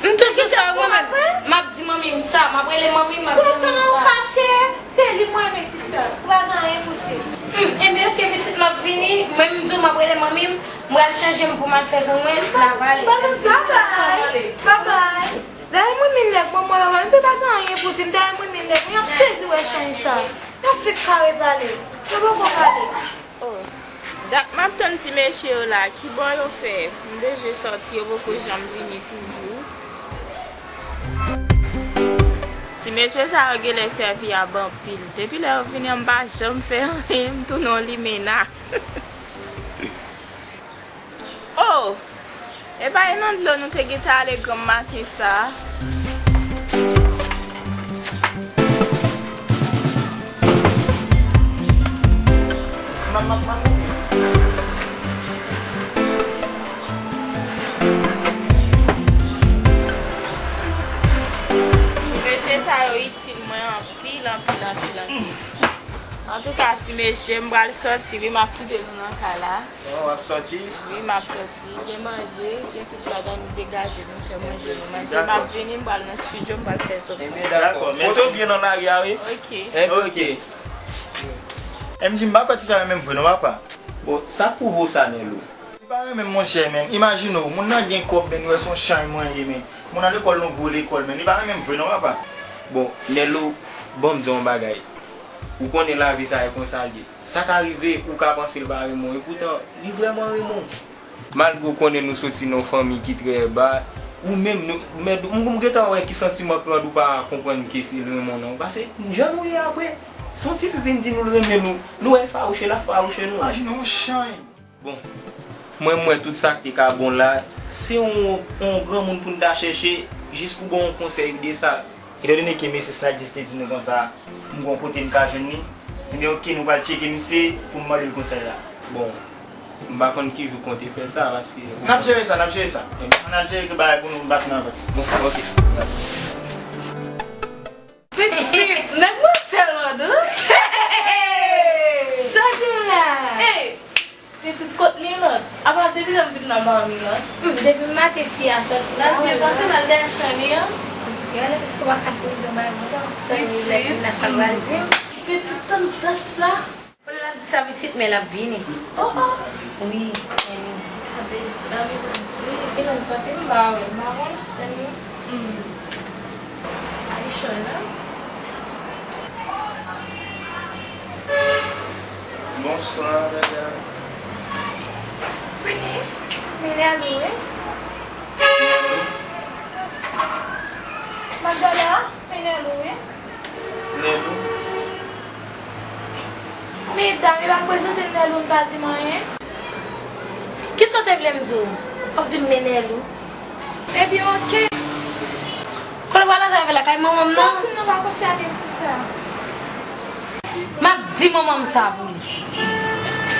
M tou di sa, mwen menm. M ap di manmi m sa, m ap rele manmi m, m ap di manmi m sa. Kontan ou fache, se li mwen renmen, sista. Ou pa gen anyen pou di. Hmm, enben, oke, pitit, m ap vini. Mwen, m di w, m ap rele manmi m. M pral chanje m pou m al fè zong mwen, n a pale. Babay, babay. Dayè mwen renmen nèg manman yo, m pa gen anyen pou di m. Dayè mwen renmen nèg mwen, y ap sezi wè chay sa. Y ap fèk kare pale. Yo poko pale. Oh. Dat m ap tann ti mesye yo la, kibò yo fè? M bezwen sòti, yo poko janm vini toujou. Ti mesye sa yo genlè sèvi ab anpil. Depi lè yo vini an, m pa janm fè anyen, m tounen yon limena. Oh! Epa e nan dlo nou te gentan ale granm maten sa a. Ti mesye sa yo itil mwen anpil, anpil, anpil, anpil. Antouka, ti mesye, m pral sòti, wi, m ap kite nou nan kay la. Oh, w ap sòti? Wi, m ap sòti. Gen manje, gen tout ladan, nou degaje, nou fè manje, nou manje. M ap vini, m pral nan estidyo, m pral fè sòt. Ebyen, dakò. Dakò, mèsi. Pote w byen nan lari a, wi. Ok. Ebyen, ok. M di m pa kwè ti frè renmen m vre non, papa. Bon, sa k pwouve w sa, Nèlo? Li pa renmen m, monchè, men. Imajine w, moun nan gen kòb, men, li wè se yon chay mwen ye, men. Moun nan lekòl nan gwo lekòl, men. Li pa renmen m vre non, papa. Bon, Nèlo, ban m di w yon bagay. Ou konnen lavi sa e konsa l ye. Sa ka rive, ou ka panse l pa renmen w, epoutan, li vrèman renmen w. Malgre w konnen nou soti nan yon fanmi ki trè ba, ou menm, nou, men, m, m gentan wè ki santiman k rann ou pa konprann ke se l renmen w nan. Paske, jan nou ye a vre, si yon tifi vin di nou l renmen nou, nou wè l fawouche, l ap fawouche nou. Imajine yon chay. Bon, mwen, m wè tout sa k te ka bon la, se yon, yon granmoun pou n ta chèche, jis pou ban yon konsèy de sa. Etandone ke mesye Snydis te di nou konsa, m gon kote m ka jwenn li, ebyen, oke, nou pral tcheke misye pou m mande l konsèy la. Bon, m pa konn ki jou konte fè sa, paske. N ap jere sa, n ap jere sa. Ebyen. Ann al tcheke bagay pou nou, m pase nan vant. Bon, oke. Pitit, nèg mwen tèlman dous. Sa w di m la? Hey! Pitit, kot li lan? Apa depi lè m vin Nan mami lan. Hmm, depi maten fi a sòti la. L ap byen pase, l al dèyè Shiny an. Gade, èske w pa ka fin di yon bagay konsa? Tann li lè kounye a sa l pral di m. Pitit, tann dat sa. Bon, l ap di sa pitit, men l ap vini. Oh, oh. Wi, men wi. Gade, dam li pral jwe. Epi lè l sòti, m pa wè, m pa wè. Tann li. Hmm. Ayisyen la. Bonswa, medam. Vini, vini avè mwen. Magdala, vini avè mwen. Nelou. Medam, e pa m prezante Nelou, m pa di m anyen. Kisa w te vle m di w? W ap di m men Nelou? Ebyen, oke. Kote w pral antre avè l lakay manman m nan? Sa w di m nan pa konsène m sou sa. M ap di manman m sa pou li.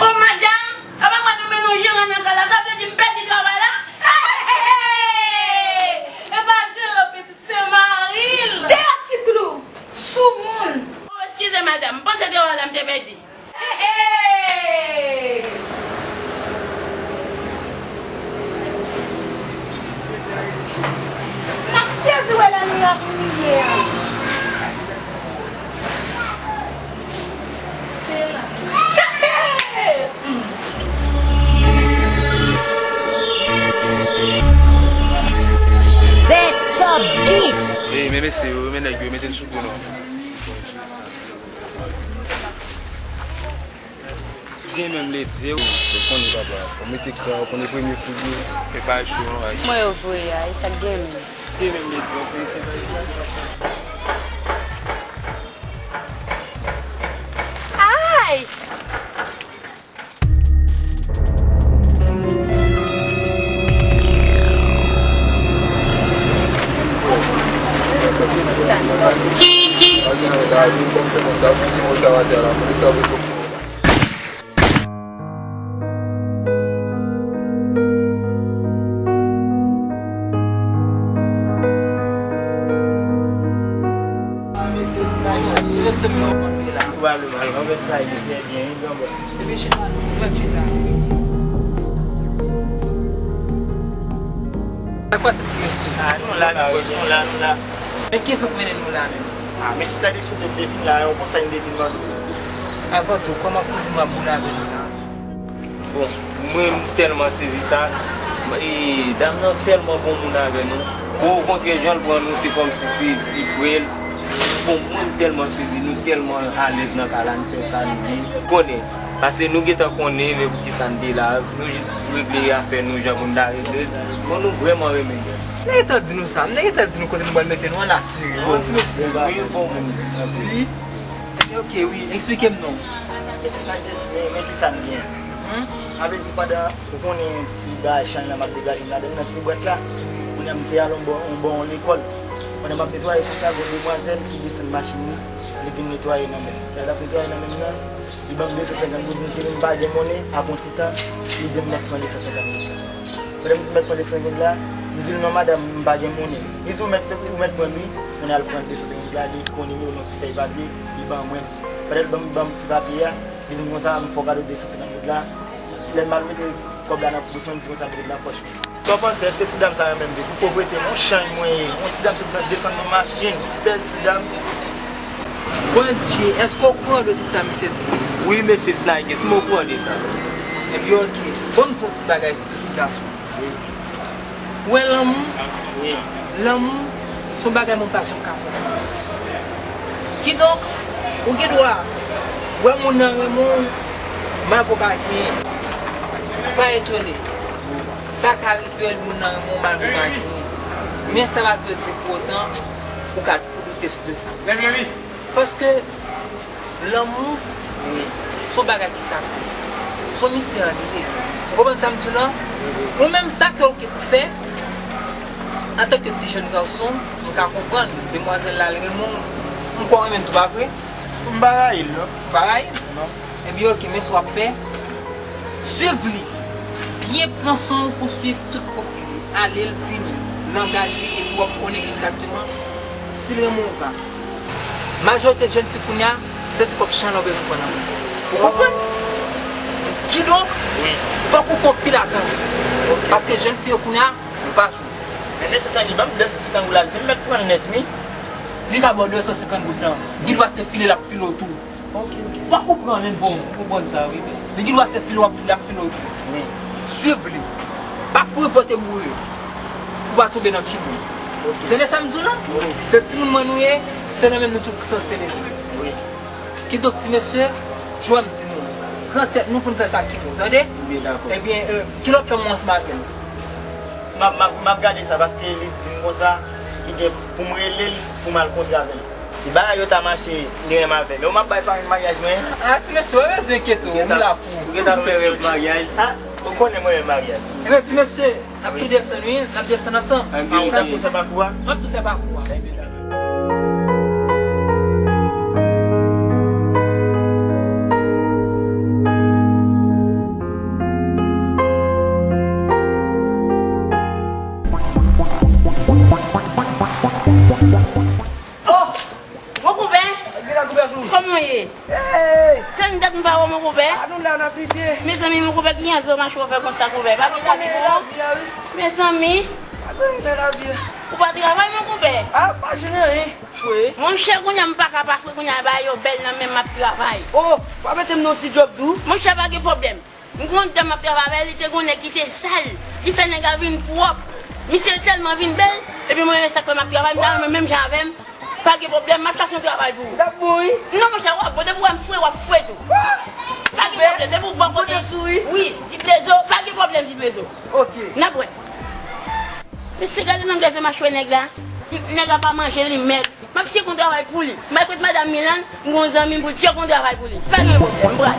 O madanm, apa mwen nou men nou jeran nan kay la, sa vle di m pèdi travay la? Hey, hey, hey! E pa jeran pitit, se mari l. Deyò ti klou, soumoun. O, eskize madanm, m panse te wè la m te pèdi. Hey, hey! M ap sezi wè lè nou ap riye a. Hey, men mesye yo, men nèg yo, mete n sou kou non. Gen menm ledi, e ou? Se konnen papa, fò mete kran, ou konnen premye kou li. E pa cho non, ay. Mwen yo voye a, e sa k gen menm. Gen menm ledi, ou konnen se pa ledi. Ay! Ti mesye m yo kontre la. Ou ale mal, anmyans la ye trè byen, wi, gran bòs. Epi chita, nou mèt chita. Sa k pase ti mesye? Ah, nou la, nou bòs, nou la, nou la. Men ki fòk mennen nou la menm? Ah, mesye ta deside m te vin la, yon konsèy m te vin mande w. Avan tou, kòman kouzin m ap boule avè nou la? Bon, mwen m tèlman sezi sa, e, dam nan tèlman bon moun avè nou. Bon, okontrè, jan l pran nou, se kòmsi se ti frè l. Bon, mwen m tèlman sezi, nou tèlman alèz nan kay la, n fè sa n vle. Konnen, paske nou gentan konnen, men poukisa n te la, nou jis regle afè nou jan pou n ta regle l. Bon, nou vrèman renmen l. M te gentan di nou sa, m te gentan di nou kote nou pral mete nou an asire. Bon, ti mesye. Wi, bon moun. Wi. Ok, wi, eksplike m non. Mesye Snyders, men, men kisa m gen. Hmm? Sa vle di pandan ou konnen ti bagay chanj la m ap degaje m ladan nan ti bwèt la. Kounye a m te al yon bò, yon bò yon lekòl. Pandan m ap netwaye konsa, gen yon demwazèl ki desann machin li, li vin netwaye nan men m. Lè l ap netwaye nan men m nan, li ban m de san senkant goud, m di li m pa gen monnen, apre yon ti tan, li di m mèt pran de san senkant goud la. Pandan m di l mèt pran de san senkant goud la, m di l non madanm, m pa gen monnen. Li di ou mèt, ou mèt pran l wi. Kounye a l pran de san senkant goud la, li ekri yon nimewo nan ti fèy papye, li ban mwen. Pandan l ban m, ban m ti papye a, li di m konsa m fè w kado de san senkant goud la. Lè m al mete kòb la nan bous mwen, m di konsa m mete l nan pòch mwen. Sa w panse, èske ti dam sa renmen m vre? Pou povrete m, yon chanj mwen ye. Yon ti dam sot nan desann nan machin, bèl ti dam. Bondye, èske w okouran de tout sa misye di? Wi, mesye Snyders, m okouran de sa. Ebyen, oke. Bon, m di w ti bagay, ti gason. Ou wè lanmou? Wi. Lanmou, se yon bagay moun pa janm ka konprann. Kidonk, ou gen dwa wè moun nan renmen w, malgre w pa genyen. Pa etone. Sa ka rive l, moun nan renmen w, malgre w pa genyen. Men sa pa vle di pou otan ou ka, ou doute de sa. Paske lanmou, se yon bagay ki sakre. Se yon mistè li ye. Ou konprann sa m di w lan? Ou menm sa ke w gen pou fè, antanke ti jèn gason, m ka konprann. Demwazèl la, l renmen w. M kwè w renmen l tou, pa vre? M pa rayi l, non. Ou pa rayi l? Non. Ebyen, oke, men sa w ap fè, swiv li. Byen pran swen w pou swiv tout pwofil li. Ale l, vini. Langaj li, epi w ap konnen egzakteman si l renmen w ou pa. Majorite jèn fi kounye a, se ti kòb chan la w bezwen pran nan men. Ou konprann? Kidonk, wi, fòk ou fè anpil atansyon. Paske jèn fi yo kounye a, yo pa jwe. Men mesye sa ki ban m de san senkant goud la, di m mèt pran l nèt, wi. Li ka ba w de san senkant goud lan. Gen dwa se file l ap file w tou. Ok, ok. W a konprann, men bon, w konprann sa, wi. Li gen dwa se file w ap file, ap file w tou. Wi. Swiv li. Pa kouri pote boure. Pou w pa tonbe nan tchoubou. Ok. Tande sa m di w la? Wi. Se timoun mwen nou ye, se nan men nou tout ki sanse leve. Wi. Kidonk, ti mesye, jwe m di nou. Pran tèt nou pou n fè sa ki bon, tande? Wi, dakò. Ebyen, euh, kilè w ap fè mwen ansanm avè l? M ap, m ap, m ap gade sa, paske li di m konsa, li gen pou m rele l, pou m al kontre avè l. Si bagay yo ta mache, li renmen avè m. Yo, m ap bay parenn maryaj mwen. A, ti mesye, w pa bezwen enkyete w, m la pou ou. Ou gentan fè rèv maryaj. A, ou konnen mwen renmen maryaj. Ebyen, ti mesye, n ap tou desann, wi, n ap desann ansanm. A, ou t ap tou fè pakou a? M ap tou fè pakou a. Oh! Mon konpè, kòman w ye? Tann dat m pa wè w, mon konpè. Mezanmi, mon konpè, ki jan zo mache w fè konsa, konpè? Pa gen lavi pou ou? Mezanmi, ou pa travay, mon konpè? Monchè, kounye a m pa ka pa fre, kounye a bagay yo bèl nan men m, m ap travay. Oh, pa mete m nan yon ti djòb tou? Monchè, pa gen pwoblèm. M gen yon dam m ap travay avè l, li te gen yon nèg ki te sal. Li fè nèg la vin pwòp. Misye tèlman vin bèl, epi mwen menm sa k fè m ap travay, m ta renmen menm jan avè m. Pa gen pwoblèm, m ap chache yon travay pou ou. L ap bon, wi. Non, monchè, w ap bon, depi w wè m fre, w ap fre tou. Pa gen pwoblèm, depi w bò kote. Wi, Ti Blezo, pa gen pwoblèm, Ti Blezo. Ok. N ap wè. Mesye, gade nan gaz machwè nèg la. Nèg la pa manje, li mèg. M ap tcheke yon travay pou li. M al kot madanm Milan, m gen yon zanmi m pou l tcheke yon travay pou li. Pa gen pwoblèm, m pral.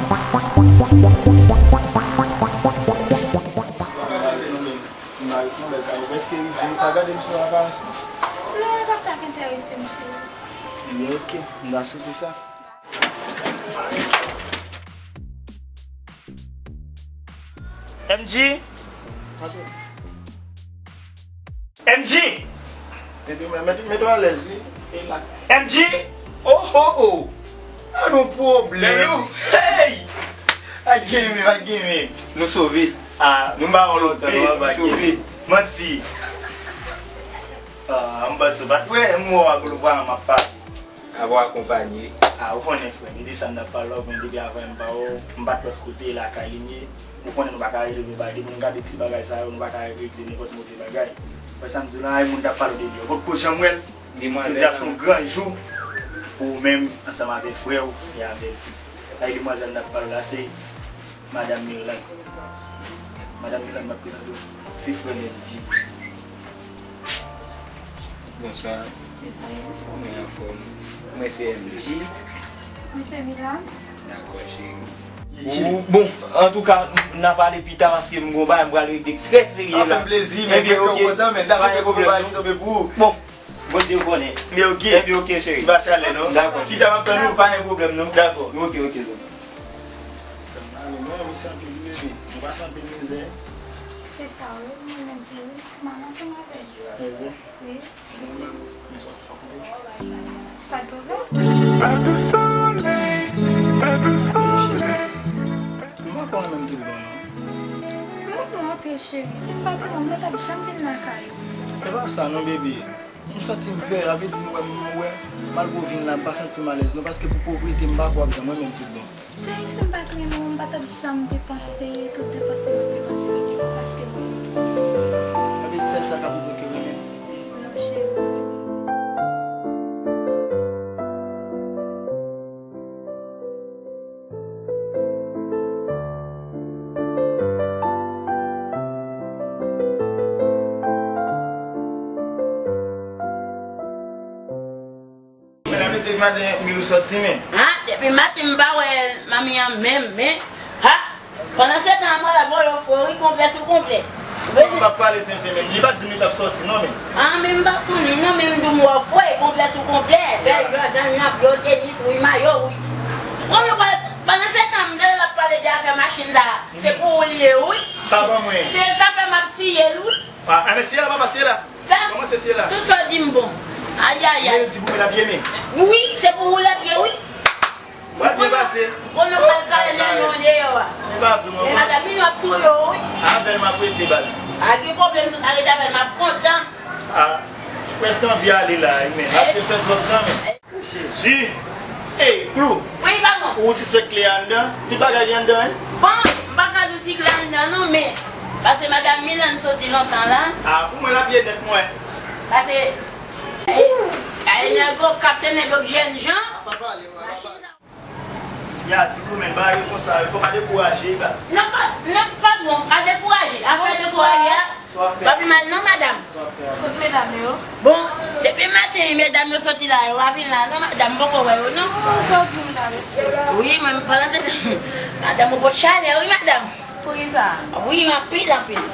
Mari m bèl kay, ou prèske rive, ou pa gade m sou aparans mwen? Non, e pa sa k enterese m, cheri. Ebyen, ok, m ta swete sa. M G. M G. Mete, mete, mete w alèz, wi. M G. Oh, oh, oh. A, nou pwoblèm. Hey! Pa gen menm, pa gen menm. Nou sove. A, nou pa wè lontan, nou pa gen. Sove. Manti. A, m panse w pa t wè, m wè w ak Louvwa m ap pale. Avwa akonpanye. A, ou konnen, frè, m di sa m t ap pale w, men depi avan m pa wè w, m pa t lòt kote, lakay li m ye. Ou konnen nou pa ka rele vye bagay, depi nou gade ti bagay sa yo, nou pa ka regle nenpòt move bagay. Wè sa m di w la, e moun t ap pale w de li, ou potko janm wè l. Jodi a se yon gran jou pou ou menm, ansanm avèk frè w e avèk, e demwazèl m t ap pale w la, se Madanm Mirlande. Madanm Mirlande, m ap prezante w ti frè M G. Bonswa. Mwen anfòm. Mwen se M G. Mesye Mirlande. Dakò, cheri. Ou, bon, antouka, n a pale pita paske m gon bagay m pral regle trè serye la. Sa fè m plezi, men mwen kontan, men n a fè pou bagay ki tonbe pou ou. Bon, Bondye konnen. Men ok. Epi ok, cheri. Ki pa chalè, non? Dakò. Pita m ap tann ou. Pa gen pwoblèm, non. Dakò. Ok, ok, tonton. Fè m ale, non, misye anpil wi, bebe. Nou pase anpil mizè. Se sa, wi, mwen menm tou, wi. Manman se mwen pèdi. Wi. Wi. Nòmal. Men sa w fè pa koute. Pa de pwoblèm. Pas de soleil, pas de soleil. M pa konn menm tout bon, non. Non, non, anpil, cheri. Si m pa te wè w, mwen t ap janm vin lakay ou. E pa sa, non, bebe. M santi m pè, sa vle di m wè m, wè, malgre w vin la, m pa santi m alèz non, paske pou povrete m pa kwè w ap janm renmen m tout bon. Cheri, si m pa t renmen w, m pa t ap janm depanse tout depanse m ap depanse pou achte mwen. Sa vle di sèl sa k ap pwouve ke w renmen m. Non, cheri. Men la mete maten Milou sòti men. Ha, depi maten m pa wè manmi an menm, men, ha, pandan se tan an pral ap voye w fre wi, konplè sou konplè. Ou bezwen. M pa pale tenten, men li pa t di m li t ap sòti non, men. Ah, men m pa konnen non, men m di w m wè w fre, konplè sou konplè. Vè, Jordan, nan pye w, tenis, wi, mayo, wi. Kòman w pral, pandan se tan m tande l ap pale de afè machin sa, se pou ou l ye, wi. Pa ban mwen. Se sa fè m ap siye l, wi. Ah, ah, men siye la, papa, siye la. Kòman se siye la? Tout sa w di m bon. Ayayay. Men l di pou mwen l ap ye, men. Wi, se pou ou l ap ye, wi. Ou pa t byen pase. Konnen w pral kale nan men w deyò a. E pa vre, mwen. Men madanm Mini ap touye w, wi. Avè l m ap rete, baz. A, gen pwoblèm, sot arete avè l, m ap kontan. A, prèske anvi ale la, wi, men. Paske l fè twòp tan, men. O Jezi! Ey, Klou! Wi, patwon. Ou sispèk kle a anndan? Tout bagay gen anndan, wi. Bon, m pa ka di w si kle a anndan, non, men. Paske madanm Milan soti lontan la. A, pou mwen, l ap ye nèt, mwen. Paske, ay, nèg yo k ap se nèg yo k jèn jan. Pa pale, mwen, pa pale. Ya, ti Klou, men, bagay yo konsa, wi, fò pa dekouraje, baz. Non, pa, non, patwon, pa dekouraje. Afè dekouraje a, pa pi mal, non, madanm. Kot medam yo? Bon, depi maten, medam yo soti la, yo pa vin la, non, madanm, m poko wè yo, non. Oh, sa w di m la, mesye? Wi, men, pandan se tan, madanm, ou pot chalè, wi, madanm. Poukisa? Wi, anpil, anpil.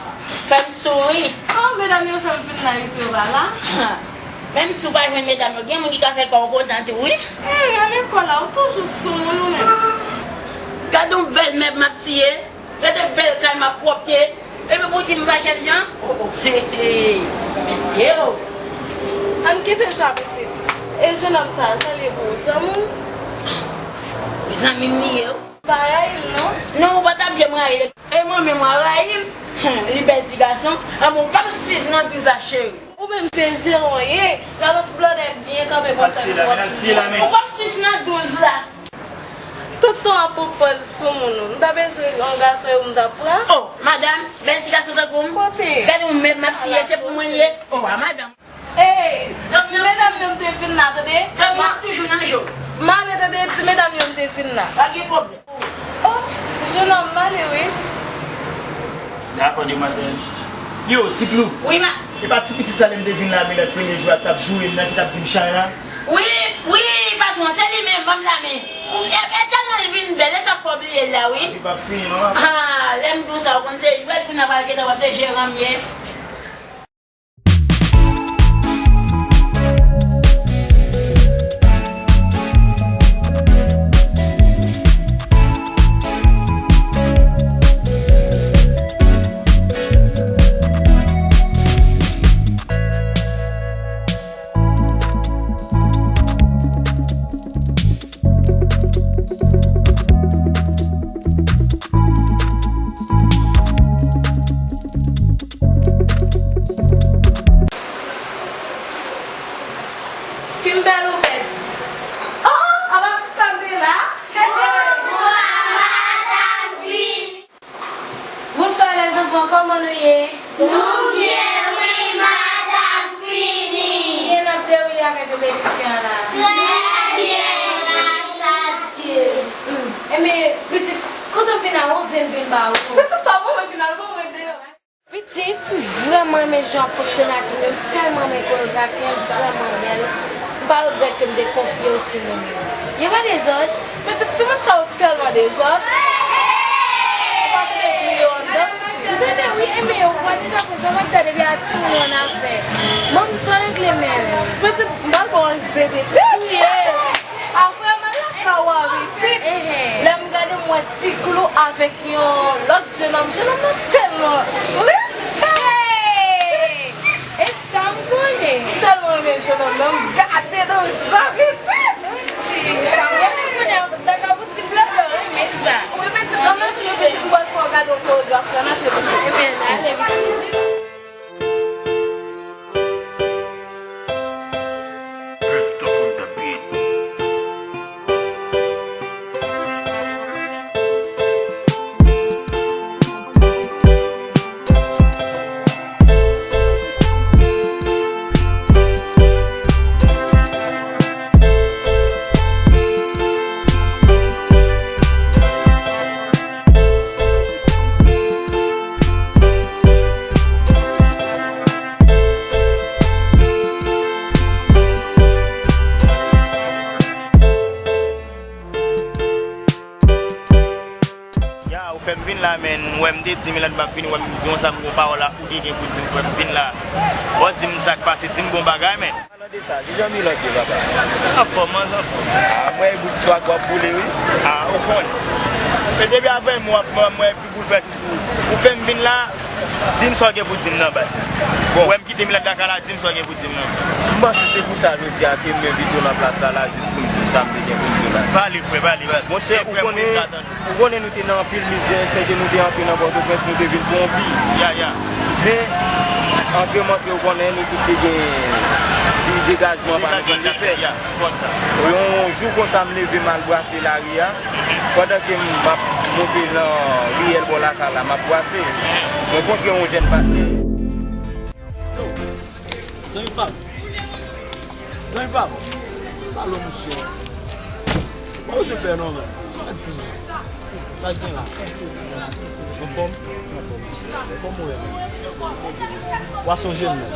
Fè m souri. Oh, medam yo fè m vin la, yo tou yo pa la. Ha. Menm si w pa jwenn medam yo, gen moun ki ka fè kò w kontan tou, wi. Ey, alekòl la, ou toujou sou moun ou menm. Gade yon bèl mèb m ap siye, gade bèl kay m ap pwòpte, epi pou w di m pa jèn jan? Oh, oh, hey, hey, mesye, oh. Ann kite sa, pitit. E jennonm sa a, sa l ye pou ou? Zanmi w? Zanmi m li ye, wi. Pa rayi l, non? Non, ou pa t ap janm rayi l. E mwen menm, w a rayi l? Hum, li bèl ti gason. Anben, ou p ap sis nan douz la, cheri. Ou menm se jeran w ye. Gade yon ti blòdè byen kanpe konsa. Al siye la, men, al siye la, men. Ou p ap sis nan douz la. Tout tan w ap pran pòz sou moun ou. M ta bezwen yon gason, e ou m ta pran. Oh, madanm, bèl ti gason tankou m. Kote? Gade yon mèb m ap siye, se pou mwen l ye. Oh, a madanm. Ey, ti medam yo m te vin la, tande. Mwen toujou nan je w. M ale, tande, ti medam yo m te vin la. Pa gen pwoblèm. Oh, jennonm, m ale, wi. Dakò, demwazèl. Yo, ti Klou. Wi, ma. E pa ti pitit sa lè m te vin la, men lòt premye jou a t ap joure m nan, ki t ap di m chay la? Wi, wi, patwon, se li menm, ban m la men. Ou, e, e tèlman li vin bèl, e sa k fè w bliye l la, wi. Li p ap fini, non, papa. Ah, lè m di w sa, ou konn se jwèt, kounye a pral gentan wè se jeran m ye. Kimberly, ou pèdi. Oh, apa sista m te la? Bonswa, madanm Queenie. Bonswa, les enfants, kòman nou ye? Nou byen, wi, madanm Queenie. Byen, n ap dewoule avèk repetisyon an la. Trè byen, gras a Dye. Hmm. Enben, pitit, kote w vin la, ou zen vin ba ou. Pitit pa mwen, mwen vin la, mwen deyò. Pitit, m vrèman renmen jan w ap fonksyone a ti moun yo, m tèlman renmen koreografi an, m vrèman renmen l. M pa regrèt ke m te konfye w ti moun yo. Yo pa dezòd? Men ti, ti moun sa yo tèlman dezòd. Ou pa tande bri yo anndan? M tande wi, enben yo pa deja konn sa m ap gade, epi a ti moun yo annafè. Manmi, sa w regle menm? Pitit, m pral ba w yon ze pitit. Touye! Apre m al lakay ou a pitit, lè m gade m wè Ti Klou avèk yon lòt jennonm, jennonm nan tèlman wi. Hey! E sa m konnen. M tèlman renmen jennonm nan, m gade nan je pitit. Ti, sa m renmen konnen, dakò pou ti blòdò, wi, men sa. Wi, pitit, ann antre, pitit, m pral fè w gade yon koregrafi, ann antre, pitit. Ebyen, ale, pitit. Ya, ou fè m vin la, men, ou wè m te di m lè m ap vini, ou wè m di yon sa, m gon pawòl la, ou te gen pou di m, ou fè m vin la. Ou di m sa k pase, di m bon bagay, men. Palan de sa, kijan Milan ye, papa? Anfòm, man, anfòm. A, mwen, bout swa k w ap boule, wi. A, ou konnen. E depi apre m, w ap, mwen, mwen, pi boul fè sou ou. Ou fè m vin la, di m sa w gen pou di m nan, baz. Bon. Ou wè m kite Milan lakay la, di m sa w gen pou di m nan. M panse se pou sa jodi a ke m envite w nan plas sa la, jis pou m di w sa m te gen pou m di w la. Pale, frè, pale, pale. Monchè, ou konnen, ou konnen nou te nan anpil mizè, sèke nou te antre nan Pòtoprens, nou te vin pou yon bi. Ya, ya. Men, antre m antre, ou konnen, nou tout te gen ti degajman pa nou vin fè. Yon jou konsa, m leve m al brase lari a. Pandan ke m ap monte nan riyèl bò lakay la, m ap brase, mwen kontre yon jèn patnè. Yo, zanmi pa m. Zanmi pa m. Alo, monchè. Mwen se pè non, men. Sa k gen la? Anfòm? Anfòm ou ye, men? W a sonje m, men.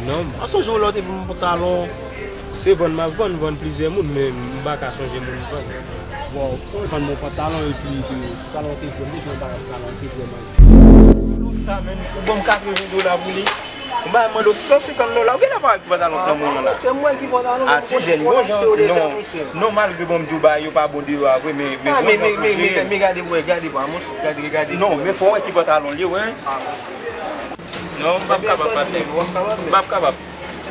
Non. Mwen sonje yon lè w te vin yon pantalon. Se vann m ap vann, vann plizyè moun, men m pa ka sonje moun m vann. Bon, ou vann mwen pantalon epi ke pantalon te vrèman, deja yon bagay pantalon te vrèman itil. Pou sa, men, ou ban m katreven dola pou li. Ou ba mande w san senkant dola, ou genlè pa wè ki pantalon k nan men w lan la? Se mwen ki pantalon. A, ti jèn, bon jan, non, non, malgre bon, m di w bagay yo pa bon deyò a vre, men, men, men, men, men, men gade, wè, gade, pa, monchè, gade, gade. Non, men fò w wè ki pantalon l ye, wè. Non, m p ap kapab, patnè. M p ap kapab.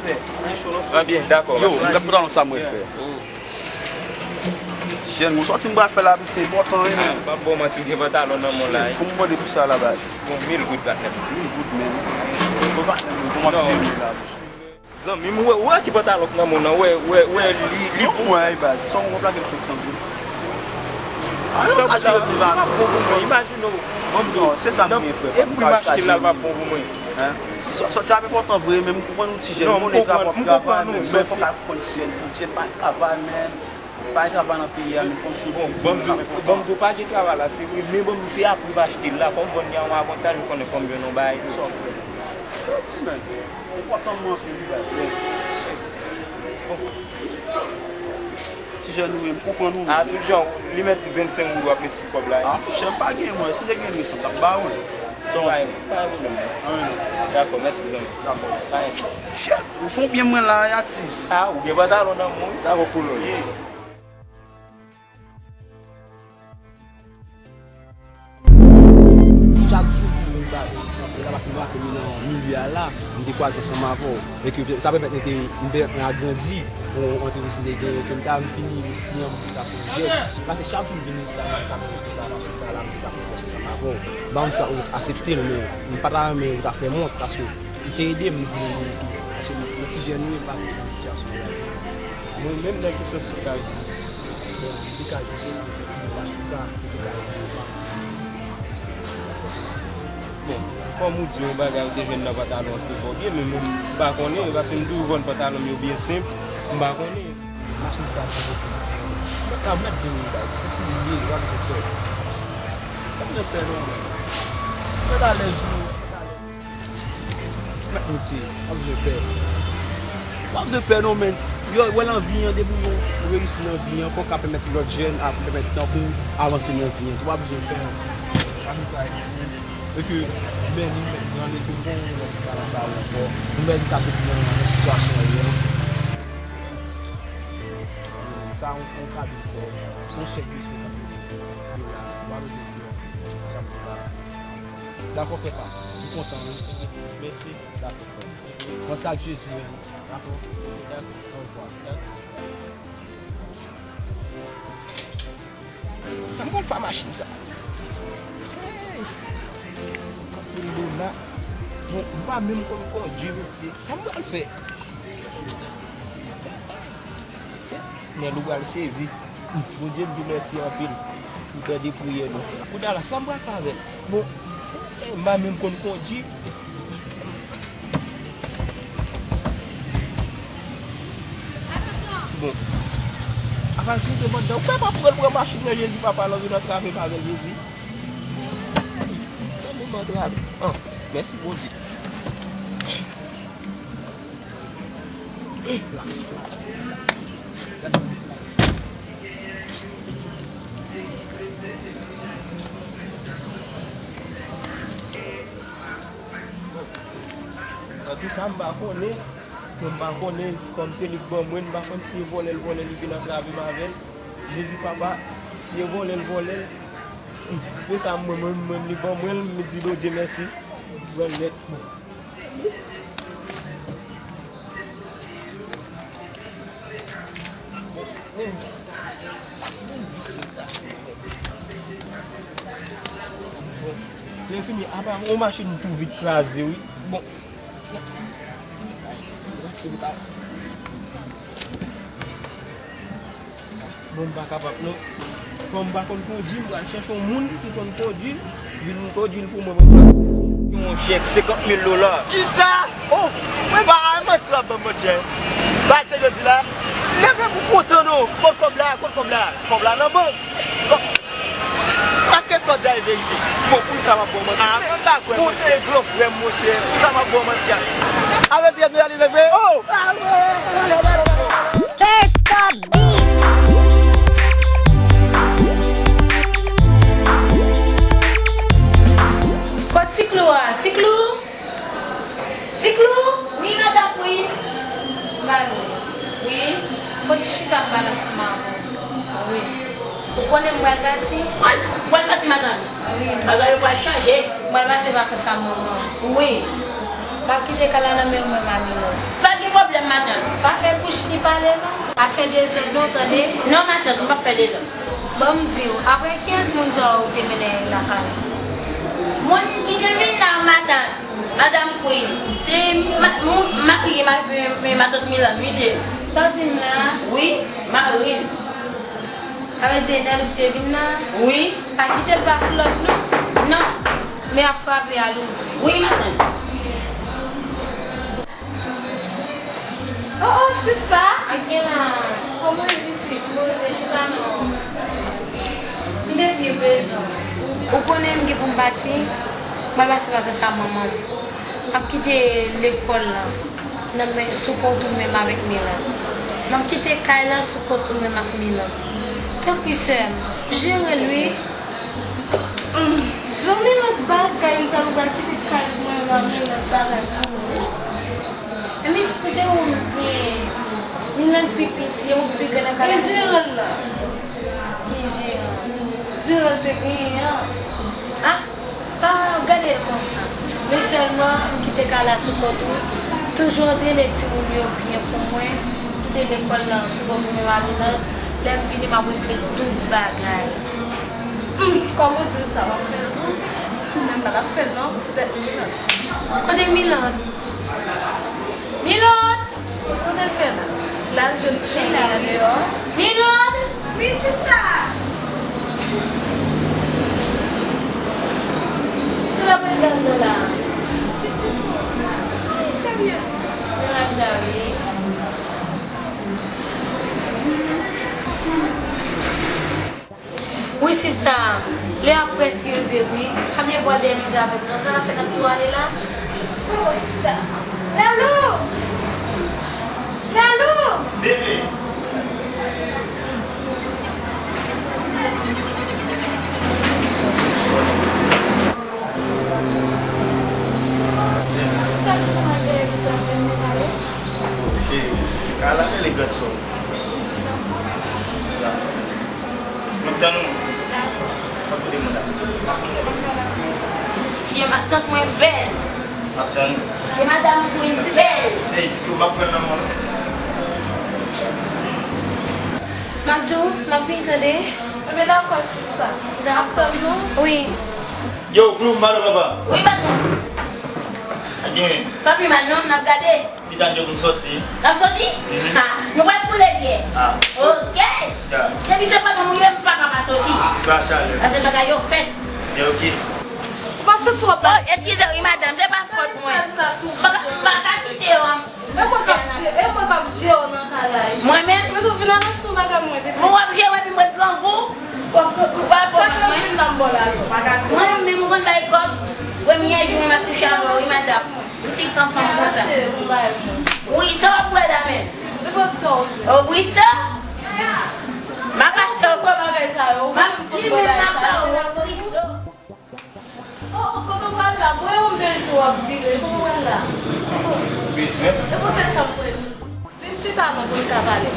Ebyen, li cho non. Ebyen, dakò. Yo, m gad pantalon sa mwen fè. Ti jèn, mwen sòti m pral fè la, se enpòtan, wi, men. M p ap ba w manti, m gen pantalon nan men w la, wi. Pou m mande pou sa la, baz. Bon, mil goud, patnè. Mil goud, men. Bon, patnè, bon, m ap jere la. Zanmi m, wè, wè ki pantalon k nan men w nan, wè, wè, wè, li, li pou mwen, baz. Sa w konn plake l senk san goud. Senk san goud la, li p ap bon pou mwen. Imajine w, ban m di w. Non, se sa m gen, frè. E pri m achte l la, l p ap bon pou mwen. Sòti ap enpòtan vre, men m konprann ou ti jèn, non, m konnen travay w ap travay, men fòk w konprann ti jèn, ti jèn pa travay, men pa travay nan peyi a, men fò m soti. Bon, ban m di w, ban m di w, pa gen travay la, se vre, men ban m di w, se a pri m achte l la, fò m vann li a yon avantaj, ou konnen fò m jwenn yon bagay tou. Sa w fè? Men, enpòtan mwen anpil, wi, baz. Bon. Ti jèn ou ye, m konprann ou. A, tout jan, li mèt vennsenk goud w ap met sou kòb la, wi. A, monchè, m pa gen mwen. Si m te gen mil san, m t ap ba ou l. Sa w panse? Pa gen pwoblèm, non. Dakò, mèsi, zanmi. Dakò. Shit, ou fè w byen mwen la, wi, atis. A, ou gen pantalon nan men w, wi. Dakò, cool, wi. Chak jou pou mwen ba, lè m ap mache nan milye a la, m te kwaze ansanm avè w. E ke sa pèmèt nou te, m te agrandi yon antrepriz m te genyen, ke m ta vin fini siyen pou m ta fè yon jès. Paske chak jou m vin isit la, m ta fè yon jès ansanm avè w. Ban m sa, ou aksepte l, men m pa ta renmen ou ta fè m wont, paske ou te ede m vin yon moun tou. Paske yon ti jèn ou ye, m pa vin nan sitiyasyon sa. Mwen menm, nan ki sans ou ka di? Bon, li ka jis mete yon machin sa, li ka jis pati. Bon, kòm ou di yon bagay ou te jwenn nan pantalon an, se te fò byen, men mwen, m pa konnen, paske m toujou vann pantalon m yo byen senp, m pa konnen. Machin sa, se pou mwen. Mwen ka mèt vin yon bagay, pou ki li ye, w ap jwenn pè. W ap jwenn pè non, mwen. Mwen alèz, wi. Mèt moute, w ap jwenn pè. W ap jwenn pè non, men. Yo, wè nan vi an, depi w reyisi nan vi an, fò w ka pèmèt lòt jèn, a pèmèt tankou w avanse nan vi an tou. W ap jwenn pè. Pa gen sa, e ke, men li mèt gran, e ke bon, lòt bagay ankò. Ou mèt ka soti nan, nan sitiyasyon an. Sa, on, on ka di fò. Se yon chèk de senkant mil dola. W ap jwenn pè. Sa m di la. Dakò, frè pa m. M kontan, wi. Mèsi. Dakò, frè. Pran sa ak Jezi, men. Dakò. Dakò. Ovwa. Dakò. Sa m pral fè a machin sa? Hey! Senkant mil dola. Bon, m pa menm konn kondui, mesye. Sa m pral fè? Nèl ou pral sezi. Bondye, m di w mèsi anpil pou tande priyè nou. Kounye a la, sa m pral fè avè l? Bon, eh, m pa menm konn kondui. Bon. Apa Jezi, mandan, ou pa pran, pran machin nan, Jezi, papa, lòm vin antrave m avè l, Jezi. Sa moun antrave. Ah, mèsi, Bondye. Antouka, m pa konnen, mwen m pa konnen, kòm se li k ban mwen, m pa konn si e vòlè l vòlè, li vin antrave m avè l. Jezi papa, si e vòlè l vòlè l, hmm, se sa mwen, mwen, mwen, li ban mwen l, m di Bondye mèsi, m pran l nèt. Lè fini, apa yon machin tou vit kraze, wi. Bon. Bon, m pa kapab, non. Kòm m pa konn kondui, m pral chèche yon moun ki konn kondui, vin kondui l pou mwen, mwen pral. Yon chèk senkant mil dola. Kisa? Oh, mwen pa wè manti w ap ban m, monchè. Bagay serye w di la. Leve pou kontan, non. Kot kòb la, kot kòb la? Kòb la nan bank. Paske sa w di a e verite. Bon, pou sa m ap ba w manti. Ah, mwen pa kwè, monchè. Ou se gran frè m, monchè. Pou sa m ap ba w manti a. A vle di nou realize vre? Oh! First of beat. Kot Ti Klou a? Ti Klou? Ti Klou? Wi, madanm Queen. Balo. Wi. Fò ti chita m pale ansanm avè w. Wi. Ou konnen m pral pati? Pral, pral pati, madanm. Wi. Bagay yo pral chanje. M pral pase vakans ak manman. Wi. M ap kite kay la nan men w menm ak Milòt. Pa gen pwoblèm, madanm. Pa fè bouch li pale non. Pa fè dezòd non, tande? Non, madanm, m p ap fè dezòd. Ban m di w, avè kiyès moun sa yo ou te mennen lakay? Moun ki te vin la, madanm. Madanm Queen, se ma-, mou-, mari ma-, ma-, matant Milan, wi, li ye. Sa w di m la? Wi, mari m. Sa vle di e nan li w te vin la? Wi. Pa kite l pa sou lòd non. Non. Men ap frape a louvri. Wi, matant. Oh, oh, sista! Ak gen la. Kòman w ye, pitit? Poze, chita non. M te byen bezwen w. Ou konnen m gen pou m pati, m al pase vakans ak manman m. M ap kite lekòl la nan men, sou kont ou menm avèk Milan. M ap kite kay la sou kont ou menm ak Milan. Tanpri, sè m, jere l, wi. Hum, jan Milan bagay, m ta pral kite kay pou mwen, m ap jere bagay pou mwen. Ebyen, se ou m gen. Milan pi piti, e ou ki pi gran nan kay la. E jeran nan? Ki jeran? Jeran te genyen an. Ah, pa gade l konsa. Men sèlman, m kite kay la sou kont ou. Toujou antrene timoun yo byen pou mwen. Kite lekòl la sou kont ou menm ak Milan. Lè m vini, m ap regle tout bagay. Hum, kòm ou di m sa, w ap fè l pou m, pitit. Men m pa t ap fè l non, poutèt Milan. Kote Milan? Milòt! Kote l fè la? L al jwenn chen li an deyò. Milòt! Wi, sista! Se la pou l gade la. Pitit ou? Ay, serye. Milòt la, wi. Wi, sista, lè a prèske rive, wi. Pa bliye pou al dèyè Liza avè m, non, sa n ap fè n ap tou ale la. Poko, sista. Lalou! Lalou! Bebe! Sista, nou pral dèyè Liza avè m, nou ale. Cheri, ka la rele grandsè w. M ap tann ou. Sa kote moun la? Fye matant mwen bèl. M ap tann ou. Fye madanm Queen bèl. Ey, ti kou, m ap pran nan men w. M ap di w, m ap vini tande. Ebyen, dakò, sista. Dakò. M ap tann ou. Wi. Yo, Glou, m ap tann papa. Wi, patwon. Ak gen. Pa pi mal, non, n ap gade. Li tann yo pou n sòti. N ap sòti? Mhm. Ha, nou pral boule byè. Ah. Ok. Ya. Depi se pandan m rive, m pa ka pa sòti. Ba chalè. Paske bagay yo fèt. Ya, ok. Ou pa santi w ap... Oh, eskize wi, madanm, se pa fòt mwen. M pa ka, m pa ka kite yo an. E mwen k ap je-, e mwen k ap jere w nan kay la isit. Mwen menm? Mwen tou vin anonse nou bagay mwen, pitit. Mwen w ap jere epi mwen grangou. W ap, w ap... Chak lè m vin la, m ba w lajan, w pa ka di. Mwen menm, ou konn bay kòb. Premye jou, mwen m ap touche avè w, wi, madanm. Boutik nan fanm konsa. Wi, sa w ap bwè la menm? Oh, Bristol? M ap achte w. M ap, li menm m ap ba w Bristol. Oh, oh, kote w pral la? Bwè yon bezwen w ap vire. Kote w pral la? Bezwen? E poutèt sa m kwè di. Vin chita non pou n ka pale.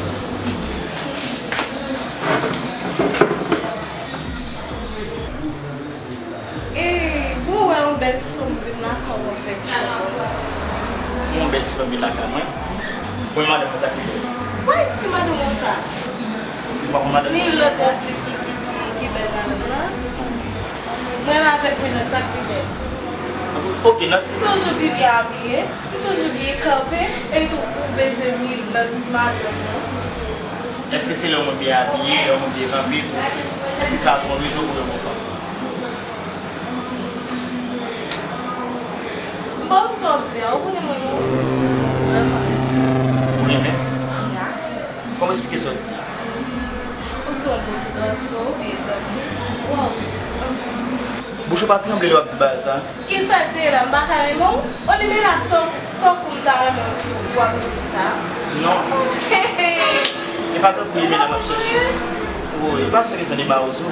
E, bon, wè yon bèl ti fanm vin lakay ou fè tchòp. Yon bèl ti fanm vin lakay mwen? Bon, madanm sa ki fè. Wi, ki madanm ou sa? Madanm. Milot, w ap di ki, ki, ki, ki bèl madanm nan? Mwen avèk Milot, sa k pi bèl. Ok, nan. Toujou pi byen abiye, toujou byen kanpe, e tou ou bezwen Milot madanm nan. Èske se lè yon moun byen abiye, lè yon moun byen kanpe, èske sa se yon rezon pou yon bon fanm? M pa konn sa w ap di a, ou konnen mwen renmen w vrèman. Ou renmen? Ya. Kòman w esplike sa w di a? Ou se yon bon ti gason, ou byen kanpe. Waw. Bouch ou pa tranble lè w ap di bagay sa? Kisa l te ye la, m pa ka renmen w? Oli, men la tan, tankou m ta renmen w tou, w ap di sa? Non. E pa tankou Yemena m ap chèche. Woy, e pa se rezon de mawozo.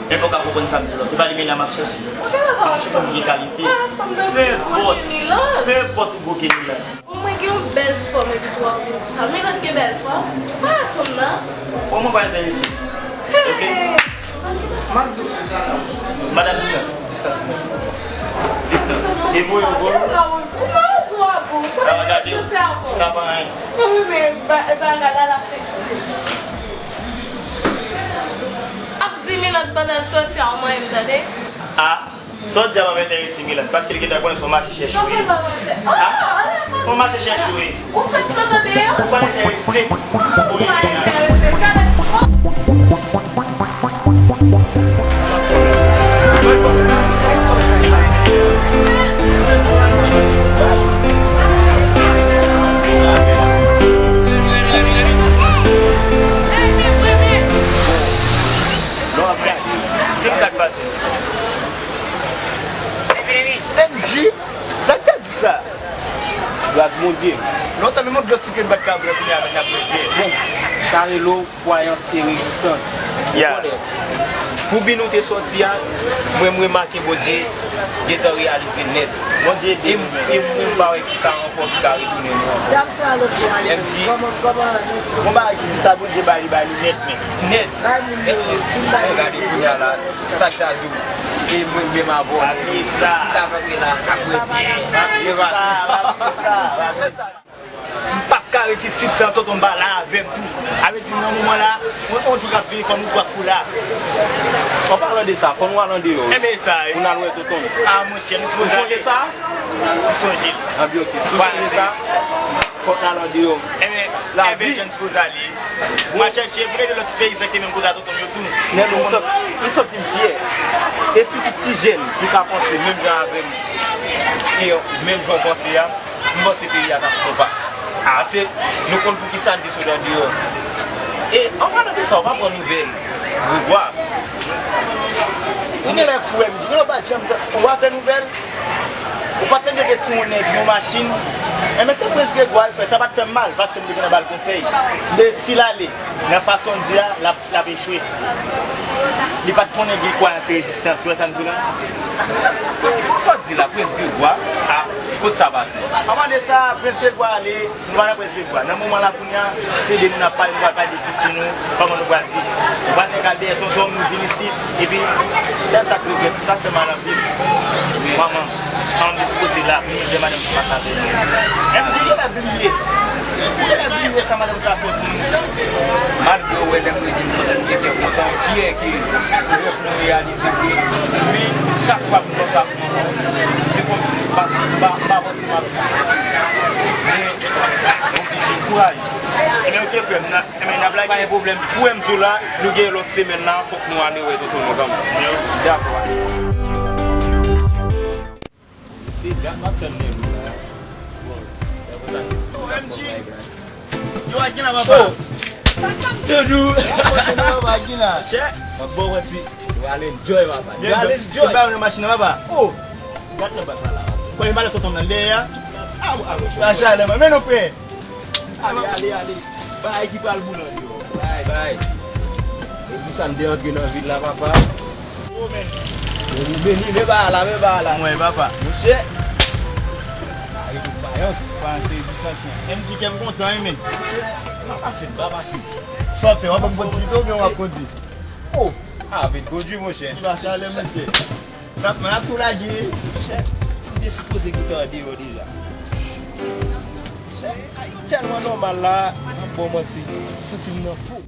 Men fò w ka konprann sa m di w la. E pa Yemena m ap chèche. M ap chèche fanm ki gen kalite. Pe enpòt, pe enpòt ou gwo ke Milot. Bon, mwen gen yon bèl fanm epi tou w ap vin di sa. Milot gen bèl fanm? Pa fanm nan. Fanm mwen pa enterese. Ok? M ap di w. Madanm, distans. Distans, mèsi. Distans. E voye w, voye w. Ou mawozo, ou mawozo a bon. Sa va gade w. Sa pa anyen. Wi, men ba-, bagay la, l ap fè stil. Ap di Milot pandan l soti a, ou manyen m tande. Ah. Sa w di a pa enterese Milot, paske li gentan konnen se yon mache chèch ou ye. Ah, yon mache chèch ou ye. Ou fèk sot an deyò? Ou pa enterese. Ou pa enterese. Non, ap gade. Se ki sa k pase? M G, sa k ta di sa? Gras Bondye. Lontan menm yon dlo sikre m pa t ka bwè, kounye a menm n ap bwè byè. Bon, sa rele w kwayans e rezistans. Ou konnen, pou bi nou te sòti a, mwen m remake Bondye gentan reyalize nèt. Bondye ede nou. E m, e m, e m pa wè ki sa ankò ki ka retounen nou ankò. M G. Gon bagay ki di sa, Bondye ba li, ba li nèt, men. Nèt. Nèt, nèt. Mwen gade kounye a la, sa k ta di w? E mwen menm avè w menm. Ki ta kanpe la, ap wè byen. Byen pase. M p ap ka ret isit san tonton m pa la avè m tou. A vle di, nan moman la, yon, yon jou k ap vini, fò nou twa tou la. An palan de sa, fò nou al andeyò wi. Enben sa, wi. Pou n al wè tonton m. Ah, monchè, nou sipoze ale. Ou sonje sa? M sonje l. Anben, ok. Si w sonje sa, fòk n al andeyò. Enben, enben, jan n sipoze ale. M al chèche, m rele lòt ti peyizan ki te menm kote a tonton m yo tou. Nèg, m santi, m santi m fyè. E si tout ti jèn ki ka panse menm jan avè m, e menm jan w panse a, m panse peyi a t ap fon pa. Ase, nou konn poukisa n te sot andeyò. E, an palan de sa, w pa pran nouvèl Gregwa? Ou genlè fou, M J. Genlè w pa janm, ou pa fè nouvèl? Ou pa tande de ti yon nèg, yon machin? Enben, se Prens Gregwa l fè, sa pa t fè m mal, paske m te gentan ba l konsèy. M te di si l ale nan fason l di a, l ap, l ap echwe. Li pa t konnen gen kwayans rezistans, ou wè sa m di w la? Sa w di la, Prens Gregwa? A, kot sa pase? Anvan de sa, Prens Gregwa ale, nou pa nan Prens Gregwa. Nan moman la kounye a, se de moun ap pale, nou pral pale de fiti nou, kòman nou pral viv. Nou pral nèg al dèyè tonton m, nou vin isit, epi sèl sa k regrèt, sa fè mal anpil. Manman, an m te sipoze la pou nou di madanm ki pase avè nou. M J genlè bliye. Ou genlè bliye sa madanm sa fè pou nou. Malgre w wè lè m rete m santi m gen kè kontan, m fyè ke rèv mwen reyalize vre. Men chak fwa m panse a Se kòmsi m pa, m pa, m pa panse m ap viv. Men, oblije, kouraj. Ebyen, ok, frè m, n a, ebyen, n ap lage. Pa gen pwoblèm. Ou wè m di w la, nou gen lòt semèn la, fòk nou ale wè tonton nou kanmenm. Dakò. Se dat m ap tann nèg ou la. Bon, se konsa ke si w ap fè bagay. Yo, Agila, papa. Oh! Doudou! Yo, kote nou, papa, Agila? Chè, m ap ba w manti. Nou al enjoy, papa. Nou al enjoy. Enjoy. Ba nou machin nan, papa. Oh! Gad nan bak la, la. Kòman malè tonton nan dèyè a? Ah, ah, monchè. Lachalè, men nou, frè. Ale, ale, ale. Bagay ki pral boule yo. Bay, bay. E pou sa n te antre nan vil la, papa. Yo, men. Yo, nou beni, men ba la, men ba la. Mwen, papa. Monchè. Ay, nou kwayans. Kwayans se rezistans, men. M J, kè m kontan, wi, men. Monchè, m ap pase, m pa pase. Sa w fè, w ap ban m kondui oubyen w ap kondui? Oh, avèk kondui, monchè. Ki pase alè, mesye? N ap, n ap tou lage. Monchè, m te sipoze gentan andeyò deja. Monchè, a yo tèlman nòmal la, m ap ba w manti, m santi m nan po.